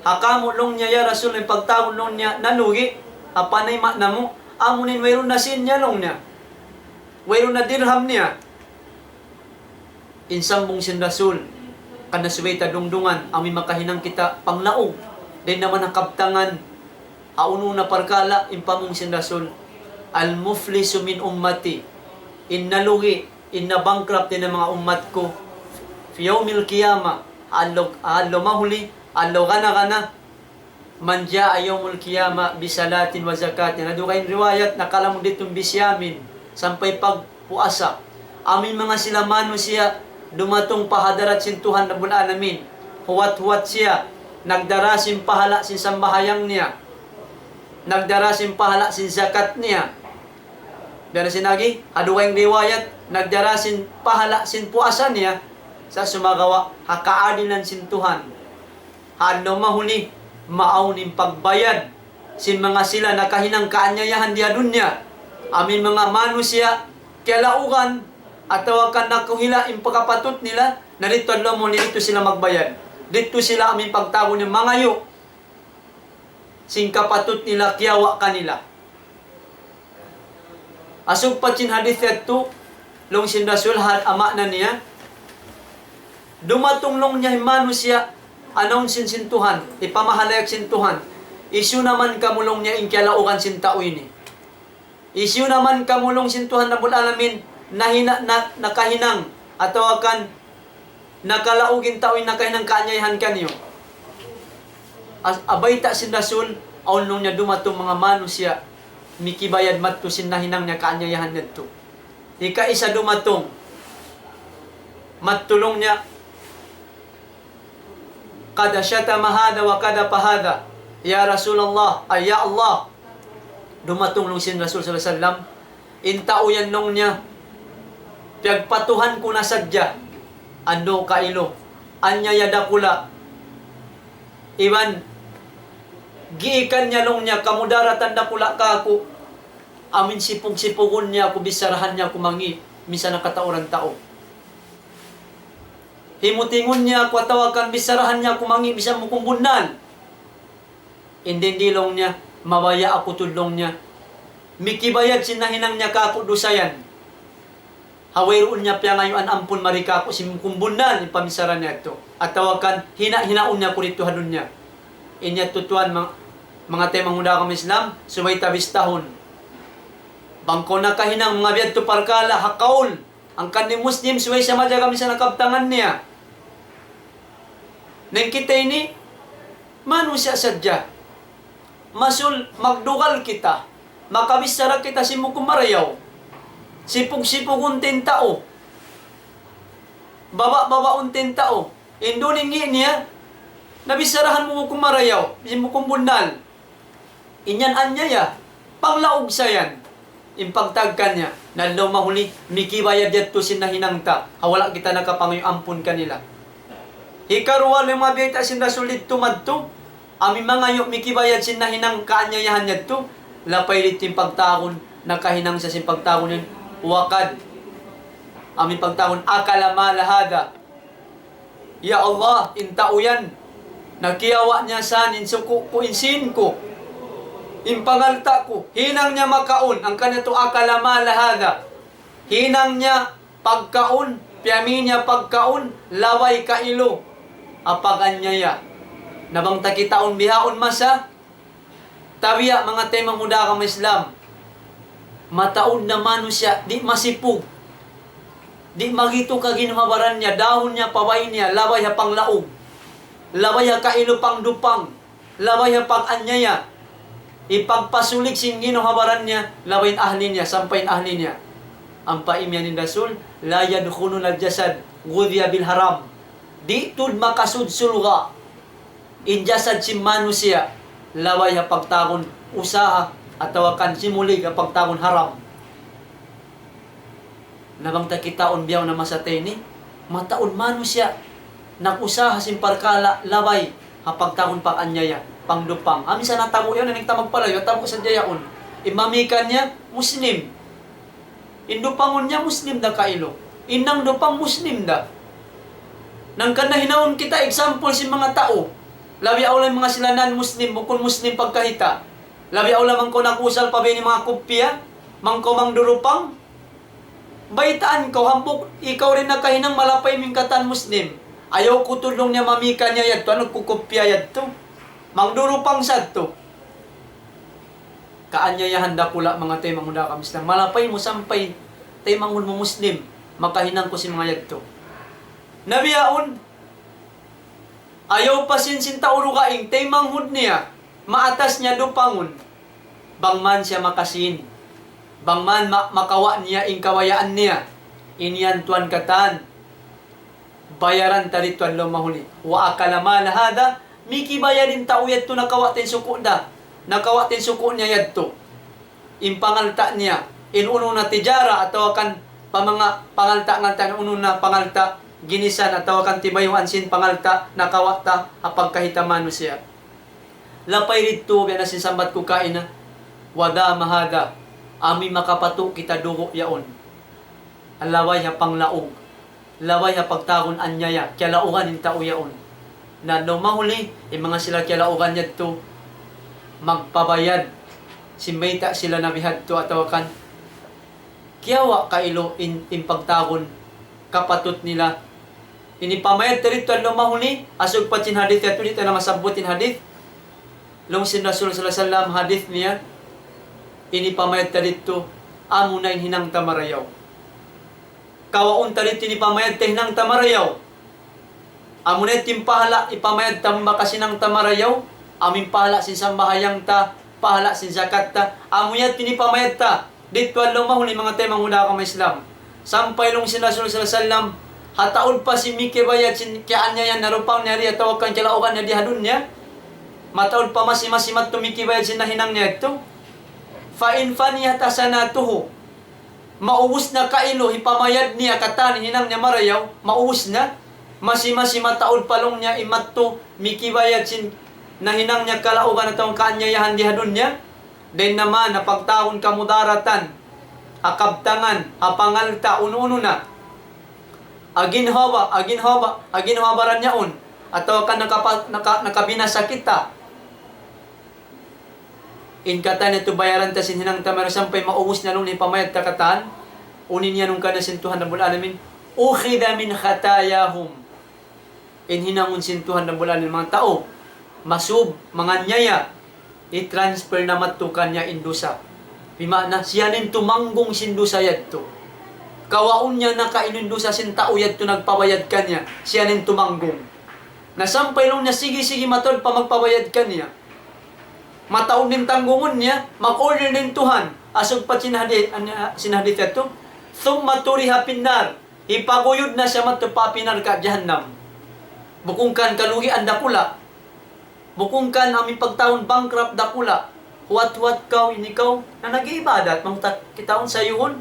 Ha kamu' laung niya, ya Rasul, in pagtawagun laung niya, nalugi', ha panayma' namu', amu in wayruun na sin niya laung niya. Wayruun na dirham niya. In sambung sin Rasul, kan na subay ta dungdungan, amu in makahinang kita panglaug, dayn ha manga kabtangan, ha unu-unu na parkala', in pamung sin Rasul, المفلس من أمتي, in nalugi', in na-bankrupt dayn ha manga ummat ku, في يوم القيامة, ha adlaw, ha adlaw mahuli, ha adlaw gana-gana, من جاء يوم القيامة بصلاة وزكاة. Na dugaing riwayat, nakalamud didtu in bisiyamin, sampay pagpuasa. Amu in manga sila manusiya', dumatung pa hadarat sin Tuhan Rabbul Alamin. Huwat-huwat siya, nagdara sin pahala' sin sambahayang niya. nagdara sin pahala' sin zakat niya. Biya' na sin agi, ha dugaing riwayat, nagdara sin pahala' sin puasa niya, sa' sumagawa' ha kaadilan sin Tuhan. Ha adlaw mahuli, maawn in pagbayad sin manga sila nakahinang kaanyayahan di ha dunya. Amu in manga manusiya', kiyalaugan, atawa kan nakuhila' in pagkapatut nila, na didtu adlaw mahuli didtu sila magbayad. Didtu sila amu in pagtawagun niya mangayu' sin kapatut nila kiyawa' kanila. Asugpat sin hadith yadtu, laung sin Rasul, ha maana niya, dumatung laung niya in manusiya', announcing sin Tuhan, hipamahalayak sin Tuhan. Hisiyu na man kamu laung niya in kiyalaugan sin tau ini. Hisiyu na man kamu laung sin Tuhan Rabbul Alamin, nahina-, na-, nakahinang, atawa kan nakalaug in tau in nakahinang kaanyayahan kaniyu. As-, bayta' sin Rasul, awn laung niya dumatung manga manusiya', mikibayad madtu sin nahinang niya kaanyayahan yadtu. Hikaisa dumatung, madtu laung niya, قد شتم هذا وقذف هذا. Ya Rasulullah, ay ya Allah. Dumatung laung sin Rasul sallallahu alayhi wasallam, in tau yan laung niya, piyagpatuhan ku na sadja, andu' kailu, anyaya dakula'. Iban, giikan niya laung niya, kamudaratan dakula' kāku'. Amu in sipug-sipugun niya aku, bicharahan niya aku mangi', minsan ha katauran tau. Himutingun niya aku atawa kan bicharahan niya aku mangi', minsan bukun bunnal. Indi-indi laung niya, mabaya' aku tuud laung niya mikibayad sin nahinang niya kāku' dusa yan. Ha wayruun niya piyangayuan ampun mari kāku' sin bukun bunnal in pamichara niya yadtu. Atawa kan hina-hinaun niya aku didtu ha dunya. In yadtu tuwan, ma-, manga taymanghud ha agama Islam, subay ta bistahun. Bang kaw nakahinang manga biya' yadtu parkala' ha kaul, hangkan in Muslim, subay siya majaga minsan ha kabtangan niya. Na in kita ini, manusiya' sadja. Masul magdugal kita, makabichara kita sin bukun marayaw. Sipug-sipugun ta in tau. Baba'-babaun ta in tau. In duun in ngi' niya, nabicharahan mu bukun marayaw, sin bukun bunnal. In yan anyaya, panglaug sa yan. In pagtawag kaniya, na adlaw mahuli, mikibayad yadtu sin nahinang ta, ha wala' kita nakapangayu' ampun kanila. Hikaruwa, laung, mabiyayta' sin Rasul didtu madtu, amu in mangayu' mikibayad sin nahinang kaanyayahan yadtu, lapay didtu in pagtawagun, nakahinang siya sin pagtawagun yan, وقد, amu in pagtawagun, أكل مال هذا. Ya Allah, in tau yan, nakiyawa' niya sa in suku' ku, in sīn ku, in pangalta' ku, hinang niya makaun, hangkan yadtu أكل مال هذا. Hinang niya pagkaun, piyami niya pagkaun, labay kailu ha pag-anyaya. Na bang ta kitaun bihaun masa, tabiya' manga taymanghud ha agama Islam, mataud na manusiya', di' masipug, di' magitu ka ginhawa-baran niya, dahun niya pa bay niya, labay ha panglaug, labay ha kailu pangdupang, labay ha pag-anyaya. Hipagpasulig sin ginhawa-baran niya, labay in ahli niya, sampay in ahli niya. Ampa imiyan in Rasul, لا يدخلن الجسد غذي بالحرام. Di' tuud makasud surga' in jasad sin manusiya', labay ha pagtawagun usaha, atawa kan simulig ha pagtawagun haram. Na bang ta kitaun bihaun ha masa ta ini, mataud manusiya' nag-usaha sin parkala' labay ha pagtawagun pag-anyaya, pangdupang. Amu in sa natabu' yan, na in kita magpalayu', tabu' sadja yaun. In mami kaniya, Muslim. In dupangun niya Muslim da kailu. In nangdupang Muslim da. Hangkan na hinangun kita example sin manga tau. Labi awla in manga sila non-Muslim, bukun Muslim pagkahita'. Labi awla bang kaw nag-usal pa biya' ini manga kupiya, bang kaw mangdurupang. Baytaan kaw, hambuuk ikaw da in nakahinang, malapay mu in katan Muslim. Ayaw ku tuud laung niya mami kaniya yadtu, unu, kukupiya yadtu. Mangdurupang sadtu. Kaanyayahan dakula', manga taymanghud ha agama Islam. Malapay mu sampay taymanghud mu Muslim, makahinang kaw sin manga yadtu. Na bihaun, ayaw pa sin, sin tau dugaing, taymanghud niya, maatas niya dupangun. Bang man siya makasīn. Bang man ma-, makawa' niya in kabayaan niya. In yan tuwan katan, bayaran ta didtu adlaw mahuli. وأكل مال هذا, mikibayad in tau yadtu nakawa' ta in suku' da. nakawa' ta in suku' niya yadtu. In pangalta' niya, in unu na tijara atawa kan pa manga pangalta'-ngalta' in unu na pangalta' ginisan atawa kan tibayuan sin pangalta' nakawa' ta ha pagkahi ta manusiya'. Lapay didtu, biya' na sin sambat ku kaina, wadama hada, amu in makapatu' kita dugu' yaun. Labay ha panglaug, labay ha pagtawagun anyaya, kiyalaugan in tau yaun. Na adlaw mahuli, in manga sila kiyalaugan yadtu, magpabayad, sin mayta' sila na bihadtu atawa kan, kiyawa' kailu in, in pagtawagun kapatut nila. Ini pamayad ta didtu adlaw mahuli, asubu pa sin hadith yadtu, di' ta na masabbut in hadith. Laung sin Rasul sallallahu alayhi wasallam, hadith niya, ini pamayad ta didtu, amu na in hinang ta marayaw. Kawaun ta didtu ini pamayad ta hinang ta marayaw. Amu na in pahala' ipamayad ta bakas hinang ta marayaw, amu in pahala' sin sambahayang ta, pahala' sin zakat ta, amu yadtu in pamayad ta. Didtu adlaw mahuli manga taymanghud ha agama Islam. Sampay laung sin Rasul sallallahu alayhi wasallam, ha taud pa sin mikibayad sin kiyaanyayahan niya, rupang niya di atawa kan kiyalaugan niya di ha dunya. Mataud pa masi-masi madtu mikibayad sin nahinang niya yadtu. Fa in faniyat hasanatuhu. Maubus na kailu hipamayad niya katan hinang niya marayaw, maubus na. Masi-masi mataud pa laung niya in madtu mikibayad sin nahinang niya kalaugan atawa kaanyayahan di ha dunya. Dayn naman ha pagtawagun kamudaratan, ha kabtangan, ha pangalta', unu-unu na. Ha ginhawa, ha ginhawa, ha ginhawa-baran yaun. Atawa kan nakapa-, naka-, nakabinasa kita. In katan yadtu bayaran ta sin hinang ta marayaw sampay maubus na laung niya hipamayad ta katan. Unu in iyanun kaniya sin Tuhan Rabbul Alamin, ukhidha min khatayahum. In hinangun sin Tuhan Rabbul Alamin manga tau masub, manganyaya, i-transfer na madtu kaniya in dusa. Bima'na, siya na in tumanggung sin dusa yadtu. Kawaun niya na kailu in dusa sin tau yadtu nagpabayad kaniya, siya na in tumanggung. Na sampay laung niya, sige, sige, mataud pa magpabayad kaniya. Mataud in tanggungun niya, mag-order in Tuhan. Asubu pa sin hadith, an-, sin hadith yadtu, thumma turiha fin nar. Hipaguyud na siya madtu pa api narka' jahannam. Bukun kan kalugian dakula'. Bukun kan amu in pagtawagun bankrupt dakula'. Huwat-huwat kaw, ini kaw, na nag-iibadat, mangta-, kitaun sayuhun,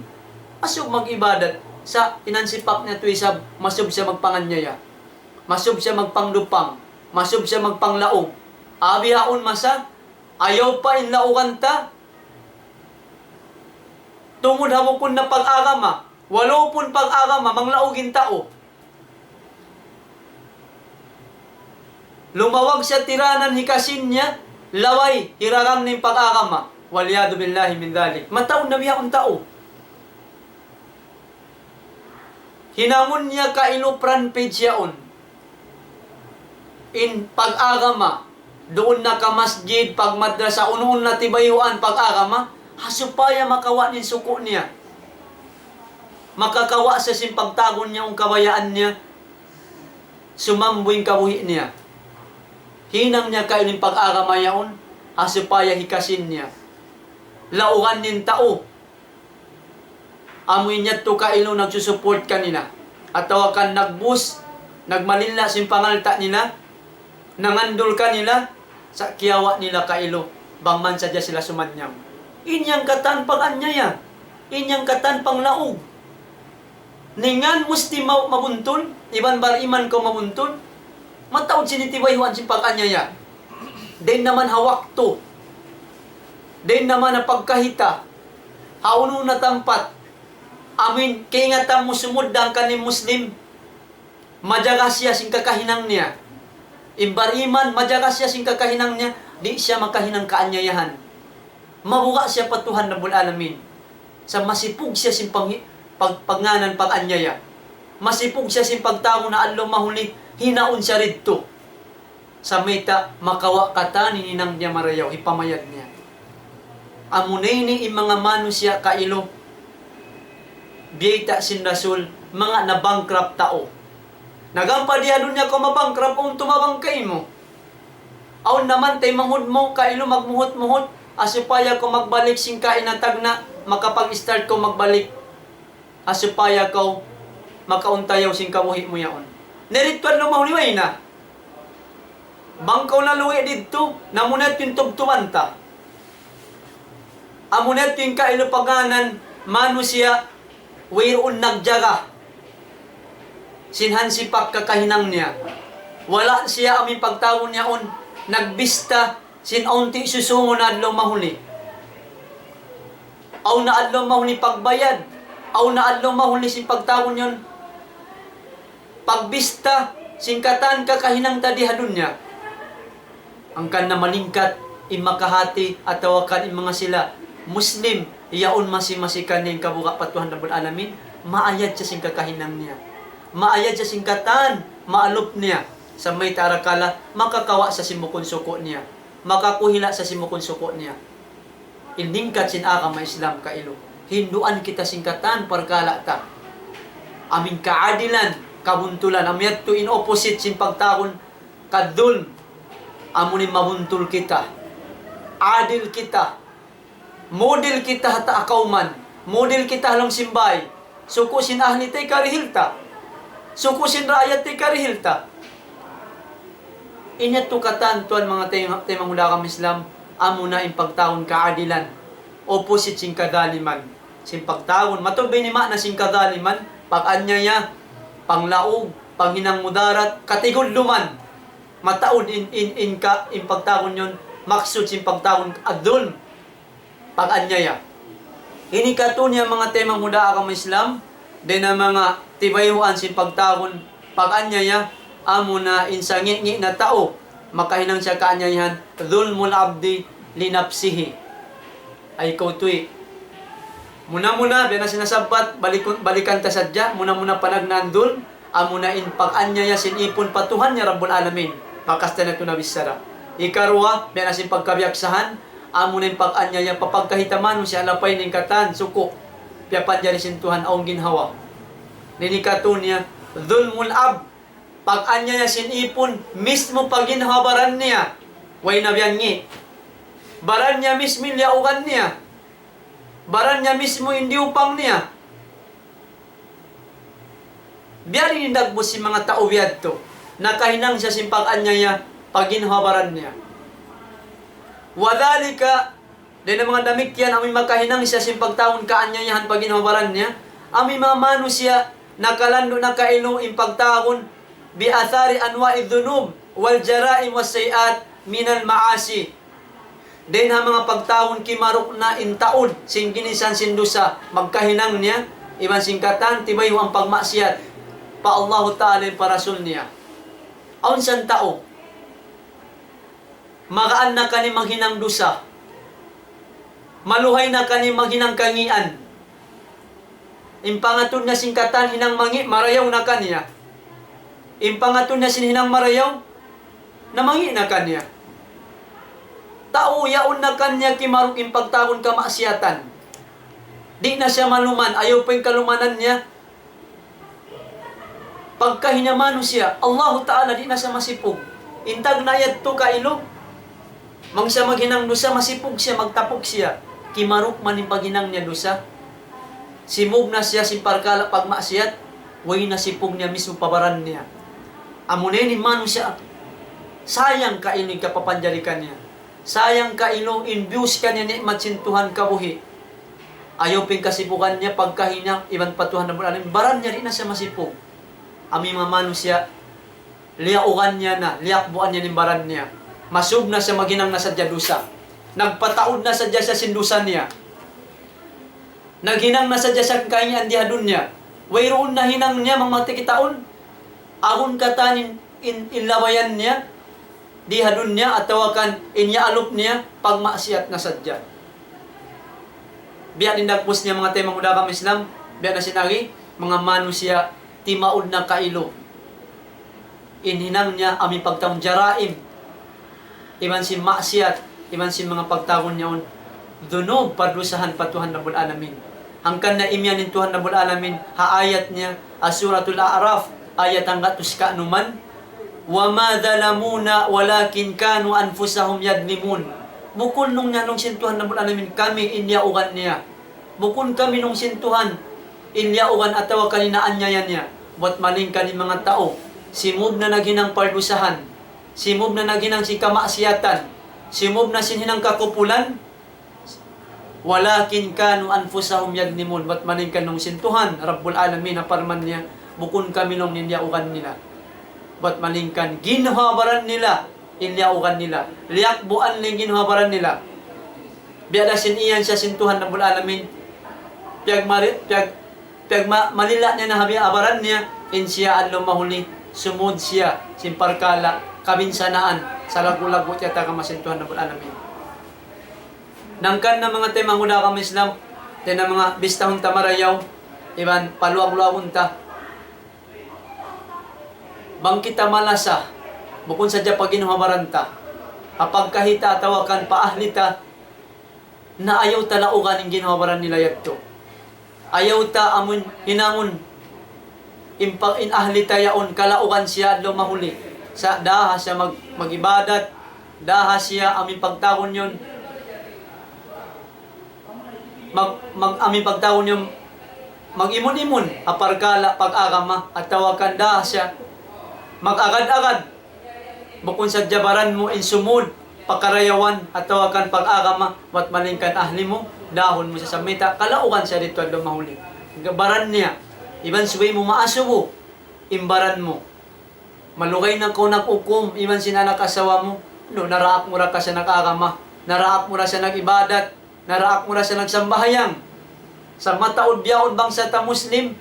masub mag-ibadat. Sa' in hansipak niya tu isab, masub siya magpanganyaya. Masub siya magpangdupang. Masub siya magpanglaug. Abi haun masa, ayaw pa in laugan ta. Tungud ha bukun na pag-agama. Walaupun pag-agama, manglaug in tau. Lumawag siya tiranan hikasin niya, laway, hirarang na in pag-agama. Waliyadu billahi min dhalik. Mataud na biya' un tau. Hinangun niya kailu front page yaun. In pag-agama, duun na ka masjid, pag madrasa, unu-unu na tibayuan pag-agama, ha supaya makawa' in suku' niya. Makakawa' siya sin pagtawagun niya, in kabayaan niya, sumambu in kabuhi' niya. Hinang niya kailu in pag-agama yaun, ha supaya hikasin niya. Laugan in tau. Amu in yadtu kailu nagsusupport kanila. Atawa kan nagbus, nagmalilla' sin pangalta' nila, nangandul kanila, sa' kiyawa' nila kailu, bang man sadja sila sumanyang. In yan katan pag-anyaya, in yan katan panglaug. Ningan musti ma-, mabuntul, iban bar-iman kaw mabuntul, mataud sin tibayuan sin pag-anyaya. Dayn naman ha waktu, dayn naman ha pagkahita, ha unu na tampat, amin, kaingatan mu sumud hangkan in Muslim, majaga siya sin kakahinang niya. In bar-iman, majaga siya sin kakahinang niya, di' siya makahinang kaanyayahan. Mabuga' siya pa Tuhan Rabbul Alamin. Sa' masipug siya sin panghi-, pag-, pagngānan pag-anyaya. Masipug siya sin pagtawagun na adlaw mahuli, hinaun siya didtu. Sa' mayta' makawa' katan in hinang niya marayaw, hipamayad niya. Amuna ini in manga manusiya' kailu, biyayta' sin Rasul, manga na-bankrupt tau. Na gam pa di ha dunya kaw ma-bankrupt, awn tumabang kaymu. Awn naman taymanghud mu, kailu magmuhut-muhut, ha supaya kaw magbalik sin kaina tagna', makapag-start kaw magbalik. Ha supaya kaw makauntayaw sin kabuhi' mu yaun. Na didtu adlaw mahuli way na. Bang kaw nalugi' didtu, na amuna in tubtuban ta. Amuna yadtu in kailu pagngānan manusiya' wayruun nagjaga sin hansipak kakahinang niya. Wala' siya amun pagtawagun yaun nagbista sin awn ti' susūngun adlaw mahuli. Awn na adlaw mahuli pagbayad. Awn na adlaw mahuli sin pagtawagun yaun pagbista sin katan kakahinang ta di ha dunya. Hangkan na malingkat in makahati atawa kan in manga sila Muslim, yaun masi-masi kaniya in kabuga' pa Tuhan Rabbul Alamin, maayad siya sin kakahinang niya. Maayad siya sin katan maalup niya. Sa' mayta' arakala', makakawa' siya sin bukun suku' niya. Makakuhila' siya sin bukun suku' niya. In lingkat sin agama Islam kailu. Hinduan kita sin katan parkala' ta. Amu in kaadilan, kabuntulan. Amu yadtu in opposite sin pagtawagun kadhulm. Amu in mabuntul kita. Adil kita. Model kita ha ta kawman. Model kita ha lawm sin bāy. Suku' sin ahli ta hikarihil ta. Suku' sin raayat ta hikarihil ta. Ini yadtu katan tuwan manga tayma-, taymanghud ha agama Islam, amuna in pagtawagun kaadilan. Opposite sin kadhaliman. Sin pagtawagun, mataud ba ini maana sin kadhaliman, pag-anyaya, panglaug, panghinang mudarat, katigudluman. Mataud in, in, in ka, in pagtawagun yaun, maksud sin pagtawagun adhulm. Pag-anyaya. Ini katu' niya manga taymanghud ha agama Islam, dayn ha manga tibayhuan sin pagtawagun pag-anyaya, amuna in sangi'-ngi' na tau, makahinang siya kaanyayahan, ظلم العبد لنفسه. Ay kaw tuy. Muna-muna, biya' na sin nasabbut, balikun, balikan ta sadja, muna-muna panagnaan dhulm, amuna in pag-anyaya sin ipun pa Tuhan niya Rabbul Alamin. Bakas ta na tuud nabichara. Ikaruwa, biya' na sin pagkabiyaksahan, amuna in pag-anyaya pa pagkahi ta manusiya' lapay na in katan, suku'. Piyapanjari sin Tuhan awn ginhawa. Ini katu' niya, ظلم الأب. Pag-anyaya sin ipun, mismu pa ginhawa baran niya. Way na biya' ngi'. Baran niya mismu in liyaugan niya. Baran niya mismu in diyupang niya. Biya' diin in dagbus sin manga tau biya' yadtu. Nakahinang siya sin pag-anyaya, pa ginhawa baran niya. وذلك, dayn ha manga damikkiyan, amu in makahinang siya sin pagtawagun kaanyayahan pa ginhawa baran niya. Amu in manga manusiya', nakalandu' na kailu in pagtawagun, بآثار أنواع الذنوب والجرائم والسيئات من المعاصي. Dayn ha manga pagtawagun kimaruk na in taud sin ginisan sin dusa, magkahinang niya, iban sin katan, tibayhu' in pagmaksiyat pa Allahu Ta'ala iban pa Rasul niya. Awn sa tau, magaan na kaniya maghinang dusa. Maluhay na kaniya maghinang kangian. In pangatud niya sin katan hinang mangi', marayaw na kaniya. In pangatud niya sin hinang marayaw, namangi' na kaniya. Tau yaun na kaniya kimaruk in pagtawagun kamaksiyatan. Di' na siya maluman, ayaw pa in kalumanan niya. Pagkahi niya manusiya', Allahu Ta'ala di' na siya masipug. In tagna' yadtu kailu, bang siya maghinang dusa, masipug siya, magtapuk siya. Kimaruk man in paghinang niya dusa. Simug na siya sin parkala' pagmaksiyat, way na sipug niya mismu pa baran niya. Amuna ini in manusiya', sayang kailu in kapapanjari kaniya. Sayang kailu in biyus kaniya ni'mat sin Tuhan kabuhi'. Ayaw pa in kasipugan niya, pagkahi niya, iban pa Tuhan Rabbul Alamin. Baran niya di' na siya masipug. Amu in manga manusiya', liyaugan niya na, liyakbuan niya in baran niya. Masub na siya maghinang na sadja dusa. Nagpataud na sadja siya sin dusa niya. Naghinang na sadja siya kaingatan di ha dunya. Wayruun na hinang niya, manga tau kitaun. Awn katan in, in, in labayan niya di ha dunya atawa kan in iyaalup niya, pagmaksiyat na sadja. Biya' diin dagbus niya manga taymanghud ha agama Islam, biya' na sin agi, manga manusiya' timaud na kailu. In hinang niya amu in pagtawagun jaraim, iban sin maksiyat, iban sin manga pagtawagun yaun dhunub, pardusahan pa Tuhan Rabbul Alamin. Hangkan na imiyan in Tuhan Rabbul Alamin ha ayat niya, ha Suratul A'raf, ayat hanggatus kanuman, وما ظلمونا ولكن كانوا أنفسهم يظلمون. Bukun laung niya, laung sin Tuhan Rabbul Alamin, kami in liyaugan niya. Bukun kami laung sin Tuhan in liyaugan atawa kan in naanyaya niya. Buwat malayngkan in manga tau, simub na naghinang pardusahan, simub na naghinang sin kamaksiyatan, simub na sin hinang kakupulan, وَلَٰكِنْ كَانُوا أَنفُسَهُمْ يَظْلِمُونَ. Bat malayngkan laung sin Tuhan Rabbul Alamin, ha parman niya, bukun kami laung in liyaugan nila. Bat malayngkan ginhawa-baran nila in liyaugan nila. Liyakbuan nila in ginhawa-baran nila. Biya' da sin iyan siya sin Tuhan Rabbul Alamin. Piyag mari-, piyag, piyag ma-, malila' niya na ha biya' ha baran niya, in siya adlaw mahuli, sumud siya sin parkala' kabinsanaan, salaggu'-laggu' tiyatagama sin Tuhan Rabbul Alamin. Hangkan na manga taymanghud ha agama Islam, dayn ha manga bistahun ta marayaw, iban paluag-luagun ta. Bang kita malasa, bukun sadja pa ginhawa-baran ta, ha pagkahi ta atawa kan pa ahli ta, na ayaw ta laugan in ginhawa-baran nila yadtu. Ayaw ta amun hinangun in pa-, in ahli ta yaun kalaugan siya adlaw mahuli. Sa' daha siya mag-, mag-ibadat, daha siya amun pagtawagun yan. Mag-, mag-, amun pagtawagun yan, mag-imun-imun ha parkala' pag-agama, atawa kan daha siya mag-agad-agad. Bukun sadja baran mu in sumud pa karayawan atawa kan pag-agama, bat malayngkan ahli mu, dahun mu sa samita, kalaugan siya didtu adlaw mahuli. Baran niya, iban subay mu maasubu in baran mu. Malugay na kaw nag-ukum, iban sin anak asawa mu, no, naraak mu ra ka siya nag-agama, naraak mu ra siya nag-ibadat, naraak mu ra siya nagsambahayang. Sa' mataud bihaun bangsa ta Muslim,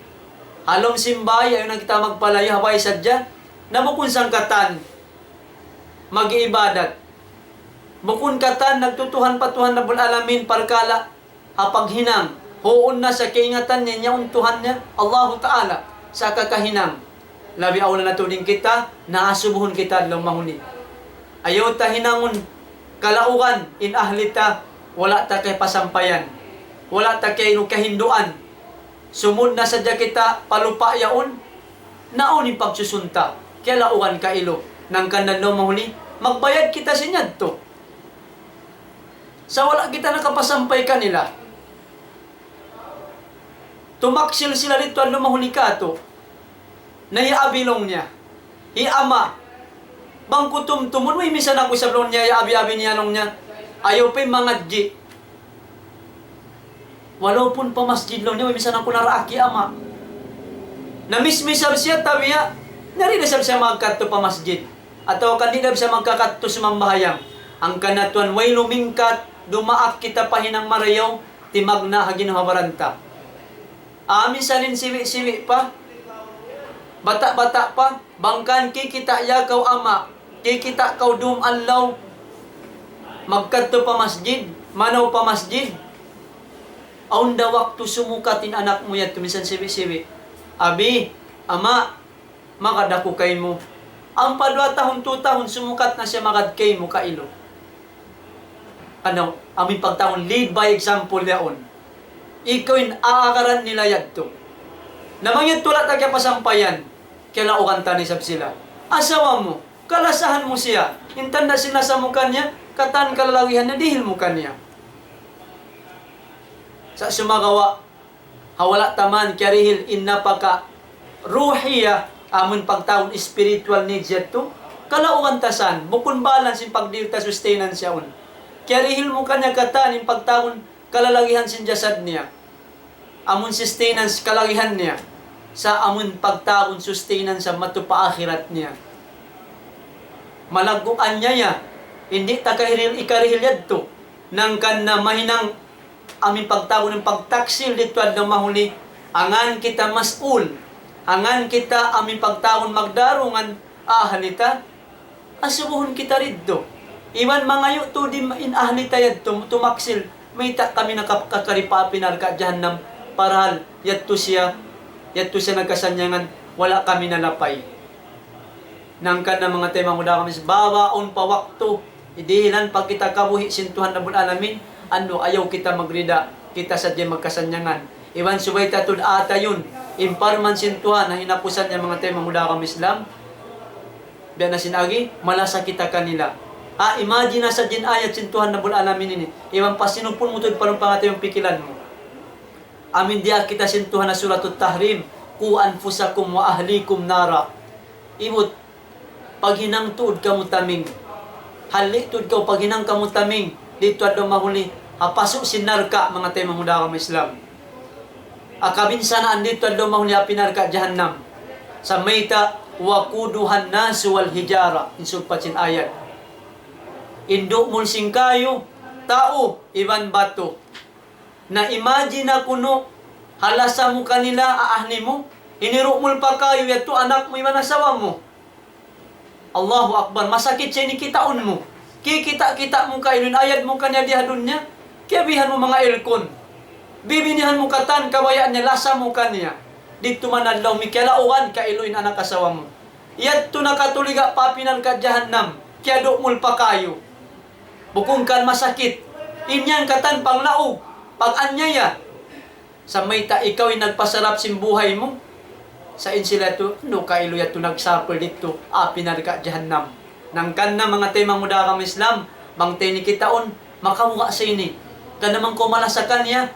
ha lawm sin bāy, ayaw na kita magpalayu', ha bāy sadja, na bukun sangkatan mag-iibadat. Bukun katan nagtutuhan pa Tuhan Rabbul Alamin parkala' ha paghinang. Huun na sa' kaingatan niya, yaun Tuhan niya, Allahu Ta'ala, sa' kakahinang. Labi awla na tuud in kita, naasubuhun kita adlaw mahuli. Ayaw ta hinangun kalaugan in ahli ta, wala' ta kapasampayan, wala' ta kailu kahinduan. Sumud na sadja kita pa lupa' yaun, naun in pagsusun ta, kalaugan kailu. Hangkan adlaw mahuli, magbayad kita sin yadtu. Sa' wala' kita nakapasampay kanila. Tumaksil sila didtu adlaw mahuli katu'. Na hi abi laung niya, hi ama', bang ku tumtumun, way misan aku isab laung niya, hi abi-abi niya laung niya, ayaw pa in mangadji'. Walaupun pa masjid laung niya, way misan aku naraak hi ama'. Namismis isab siya, tabiya', di' da isab siya magkadtu pa masjid. Atawa kan di' da isab siya magkakadtu sumambahayang. Hangkan na tuwan, way lumingkat, dumaak kita pa hinang marayaw, timagna' ha ginhawa-baran ta. Amu in salin siwi'-siwi' pa, bata'-bata' pa, bang kan kikita' ya kaw ama', kikita' kaw dum adlaw, magkadtu pa masjid, manaw pa masjid. Awn da waktu sumukat in anak mu yadtu, minsan siwi'-siwi'. Abi, ama', magad aku kaymu. Ampa duwa tahun, tu tahun, sumukat na siya magad kaymu kailu. Unu, amu in pagtawagun lead by example yaun. Ikaw in aagaran nila yadtu. Na bang yadtu wala' ta kiyapasampayan, kalaugan ta na isab sila. Asawa mu, kalasahan mu siya. In tanda' sin lasa mu kaniya, katan kalalagihan niya, dihil mu kaniya. Sa' sumagawa', ha wala' ta man kiyarihil in napaka ruhiya, amun pagtawagun spiritual needs yadtu, kalaugan ta san, bukun balance in pagdihil ta sustenance yaun. Kiyarihil mu kaniya katan in pagtawagun kalalagihan sin jasad niya. Amun sustenance kalalagihan niya. Sa' amun pagtawagun sustenance sa' madtu pa akhirat niya. Malaggu' aniya ya, di' ta kahirihil, ikarihil yadtu. Hangkan na mahinang amu in pagtawagun in pagtaksil didtu adlaw mahuli, hangkan kita mas'ul, hangkan kita amu in pagtawagun magdarungan ahli ta, asubuhun kita didtu. Iban mangayu' tuud in ahli ta yadtu tumaksil, mayta' kami nakakari pa api narka' jahannam, parahal yadtu siya, yadtu siya nagkasannyangan, wala' kami nalapay. Hangkan na manga taymanghud ha agama Islam, baba' awn pa waktu, dihilan pa kita kabuhi' sin Tuhan Rabbul Alamin, unu, ayaw kita magrida, kita sadja magkasannyangan. Iban subay ta tuud atayun in parman sin Tuhan ha hinapusan niya manga taymanghud ha agama Islam. Biya' na sin agi, malasa kita kanila. Ah, imagine na sadja in ayat sin Tuhan Rabbul Alamin ini. Iban pasinupun mu tuud pa lawm pangatayung pikilan mu. Amu in diyaak kita sin Tuhan ha Suratut Tahrim, قوا أنفسكم وأهليكم نارا. Ibut, paghinang tuud kamu taming. Halli' tuud kaw, paghinang kamu taming. Didtu adlaw mahuli, ha pasu' sin narka', manga taymanghud ku ha agama Islam. Ha kabinsanaan didtu adlaw mahuli api narka' jahannam. Sa' mayta', وقودها الناس والحجارة, in sugpat sin ayat. In du'mul sin kayu, tau, iban batu. Na imagine kunu', ha lasa mu kanila, ha ahli mu, in du'mul pa kayu yadtu anak mu iban asawa mu. Allahu Akbar, masakit siya ini kitaun mu. Kikita'-kita' mu kailu in ayad mu kaniya di ha dunya. Kiyabihan mu manga aircon. Bibinihan mu katan kabayaan niya, lasa mu kaniya. Didtu man adlaw mikiyalaugan kailu in anak asawa mu. Yadtu nakatuliga pa api narka' jahannam, kiyadu'mul pa kayu. Bukun kan masakit. In yan katan panglaug, pag-anyaya. Sa' mayta' ikaw in nagpasarap sin buhay mu. Sa' in sila yadtu, unu kailu yadtu nagsapul didtu, api narka' jahannam. Hangkan na manga taymanghud ku ha agama Islam, bang ta ini kitaun, makabuga' sa ini. Hangkan na man kaw malasa kaniya,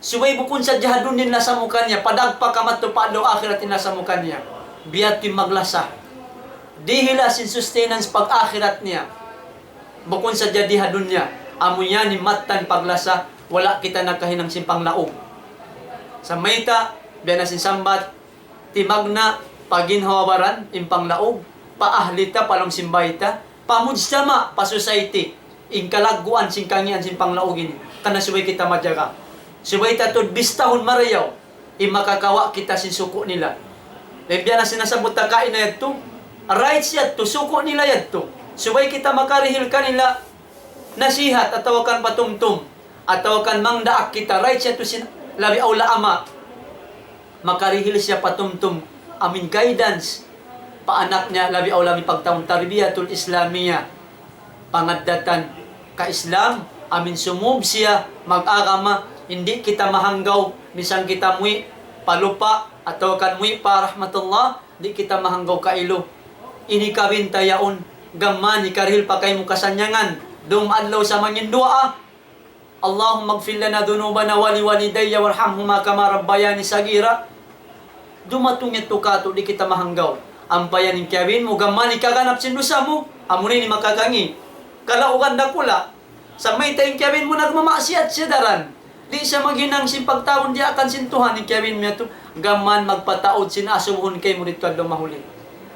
subay bukun sadja ha dunya in lasa mu kaniya, padagpak kamadtu pa adlaw akhirat in lasa mu kaniya. Biya' yadtu in maglasa. Dihila sin sustenance pag-akhirat niya. Bukun sadja di ha dunya, amu yan in mattan paglasa, wala' kita nakahinang sin panglaug. Sa' mayta', biya' na sin sambat, timagna' pa ginhawa-baran, in panglaug, pa ahli ta, pa lawm sin bay ta, pa mujtama', pa society, in kalagguan sin kangian sin panglaug ini, karna' subay kita majaga. Subay ta tuud bistahun marayaw, in makakawa' kita sin suku' nila. Labi na sin nasabbut ta kaina yadtu, rights yadtu, suku' nila yadtu. Subay kita makarihil kanila nasihat atawa kan patumtum, atawa kan mangdaak kita, rights yadtu sin labi awla ama'. Makarihil siya patumtum, amuin guidance, pa anak niya, labi awla amuin pagtawagun tarbiyatul Islamiyah. Pangaddatan ka Islam, amuin sumūb siya mag-agama, di' kita mahanggaw, misan kita muwi' pa lupa', atawa kan muwi' pa rahmatullah, di' kita mahanggaw kailu. Ini kawin ta yaun, gam mayan karihil pa kaymu kasannyangan, dum adlaw sa mangin duwaa, اللهم اغفر لنا ذنوبنا ولوالدي وارحمهما كما ربياني صغيرا. Dumatung yadtu kātu' di' kita mahanggaw. Ampa yan in kiyawin mu, gam mayan kaganap sin dusa mu, amuna ini makakangi'. Kalaugan dakula'. Sa' mayta' in kiyawin mu nagmamaksiyat siya daran. Di' siya maghinang sin pagtawagun diyaakan sin Tuhan in kiyawin mu yadtu. Gam mayan magpataud sin asubuhun kaymu didtu adlaw mahuli.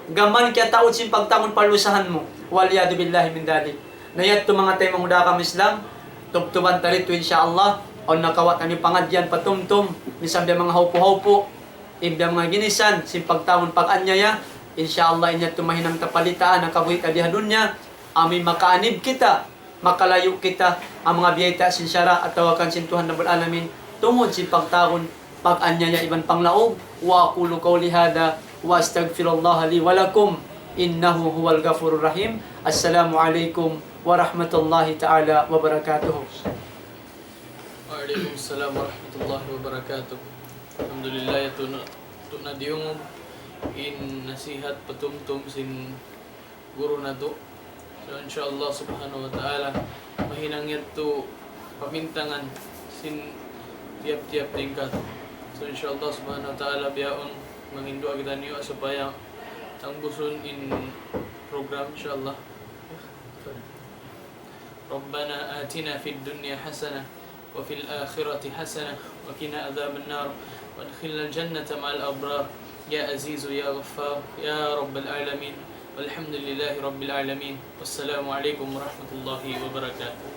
Gam mayan kiyataud sin pagtawagun palusahan mu. والعياذ بالله من ذلك. Na yadtu manga taymanghud ku ha agama Islam, tubtuban ta didtu insya Allah, awn nakawa' taniyu pangadjian patumtum, misan biya' manga hawpu-hawpu, in biya' manga ginisan, sin pagtawagun pag-anyaya, insya Allah in yadtu mahinang ta palitaan, ha kabuhi' ta di ha dunya, amuin makaanib kita, makalayu' kita, ha manga biyayta' sin sara' atawa kan sin Tuhan Rabbul Alamin, tungud sin pagtawagun pag-anyaya iban panglaug. وأقول قولي هذا وأستغفر الله لي ولكم إنه هو الغفور الرحيم. السلام عليكم ورحمة الله تعالى وبركاته. وعليكم السلام ورحمة الله وبركاته. Alhamdulillah, yadtu na, yadtu na diyungug in nasihat patumtum sin guru natu'. So, insya Allah subhanahu wa ta'ala, mahinang yadtu pamintangan sin tiyap-tiyap tingkat. So, insya Allah subhanahu wa ta'ala, bihaun manginduwaa kitaniyu supaya tangbusun in program, insya Allah. ربنا آتنا في الدنيا حسنة وفي الآخرة حسنة وقنا عذاب النار وأدخلنا الجنة مع الأبرار يا عزيز يا غفار يا رب العالمين والحمد لله رب العالمين والسلام عليكم ورحمة الله وبركاته.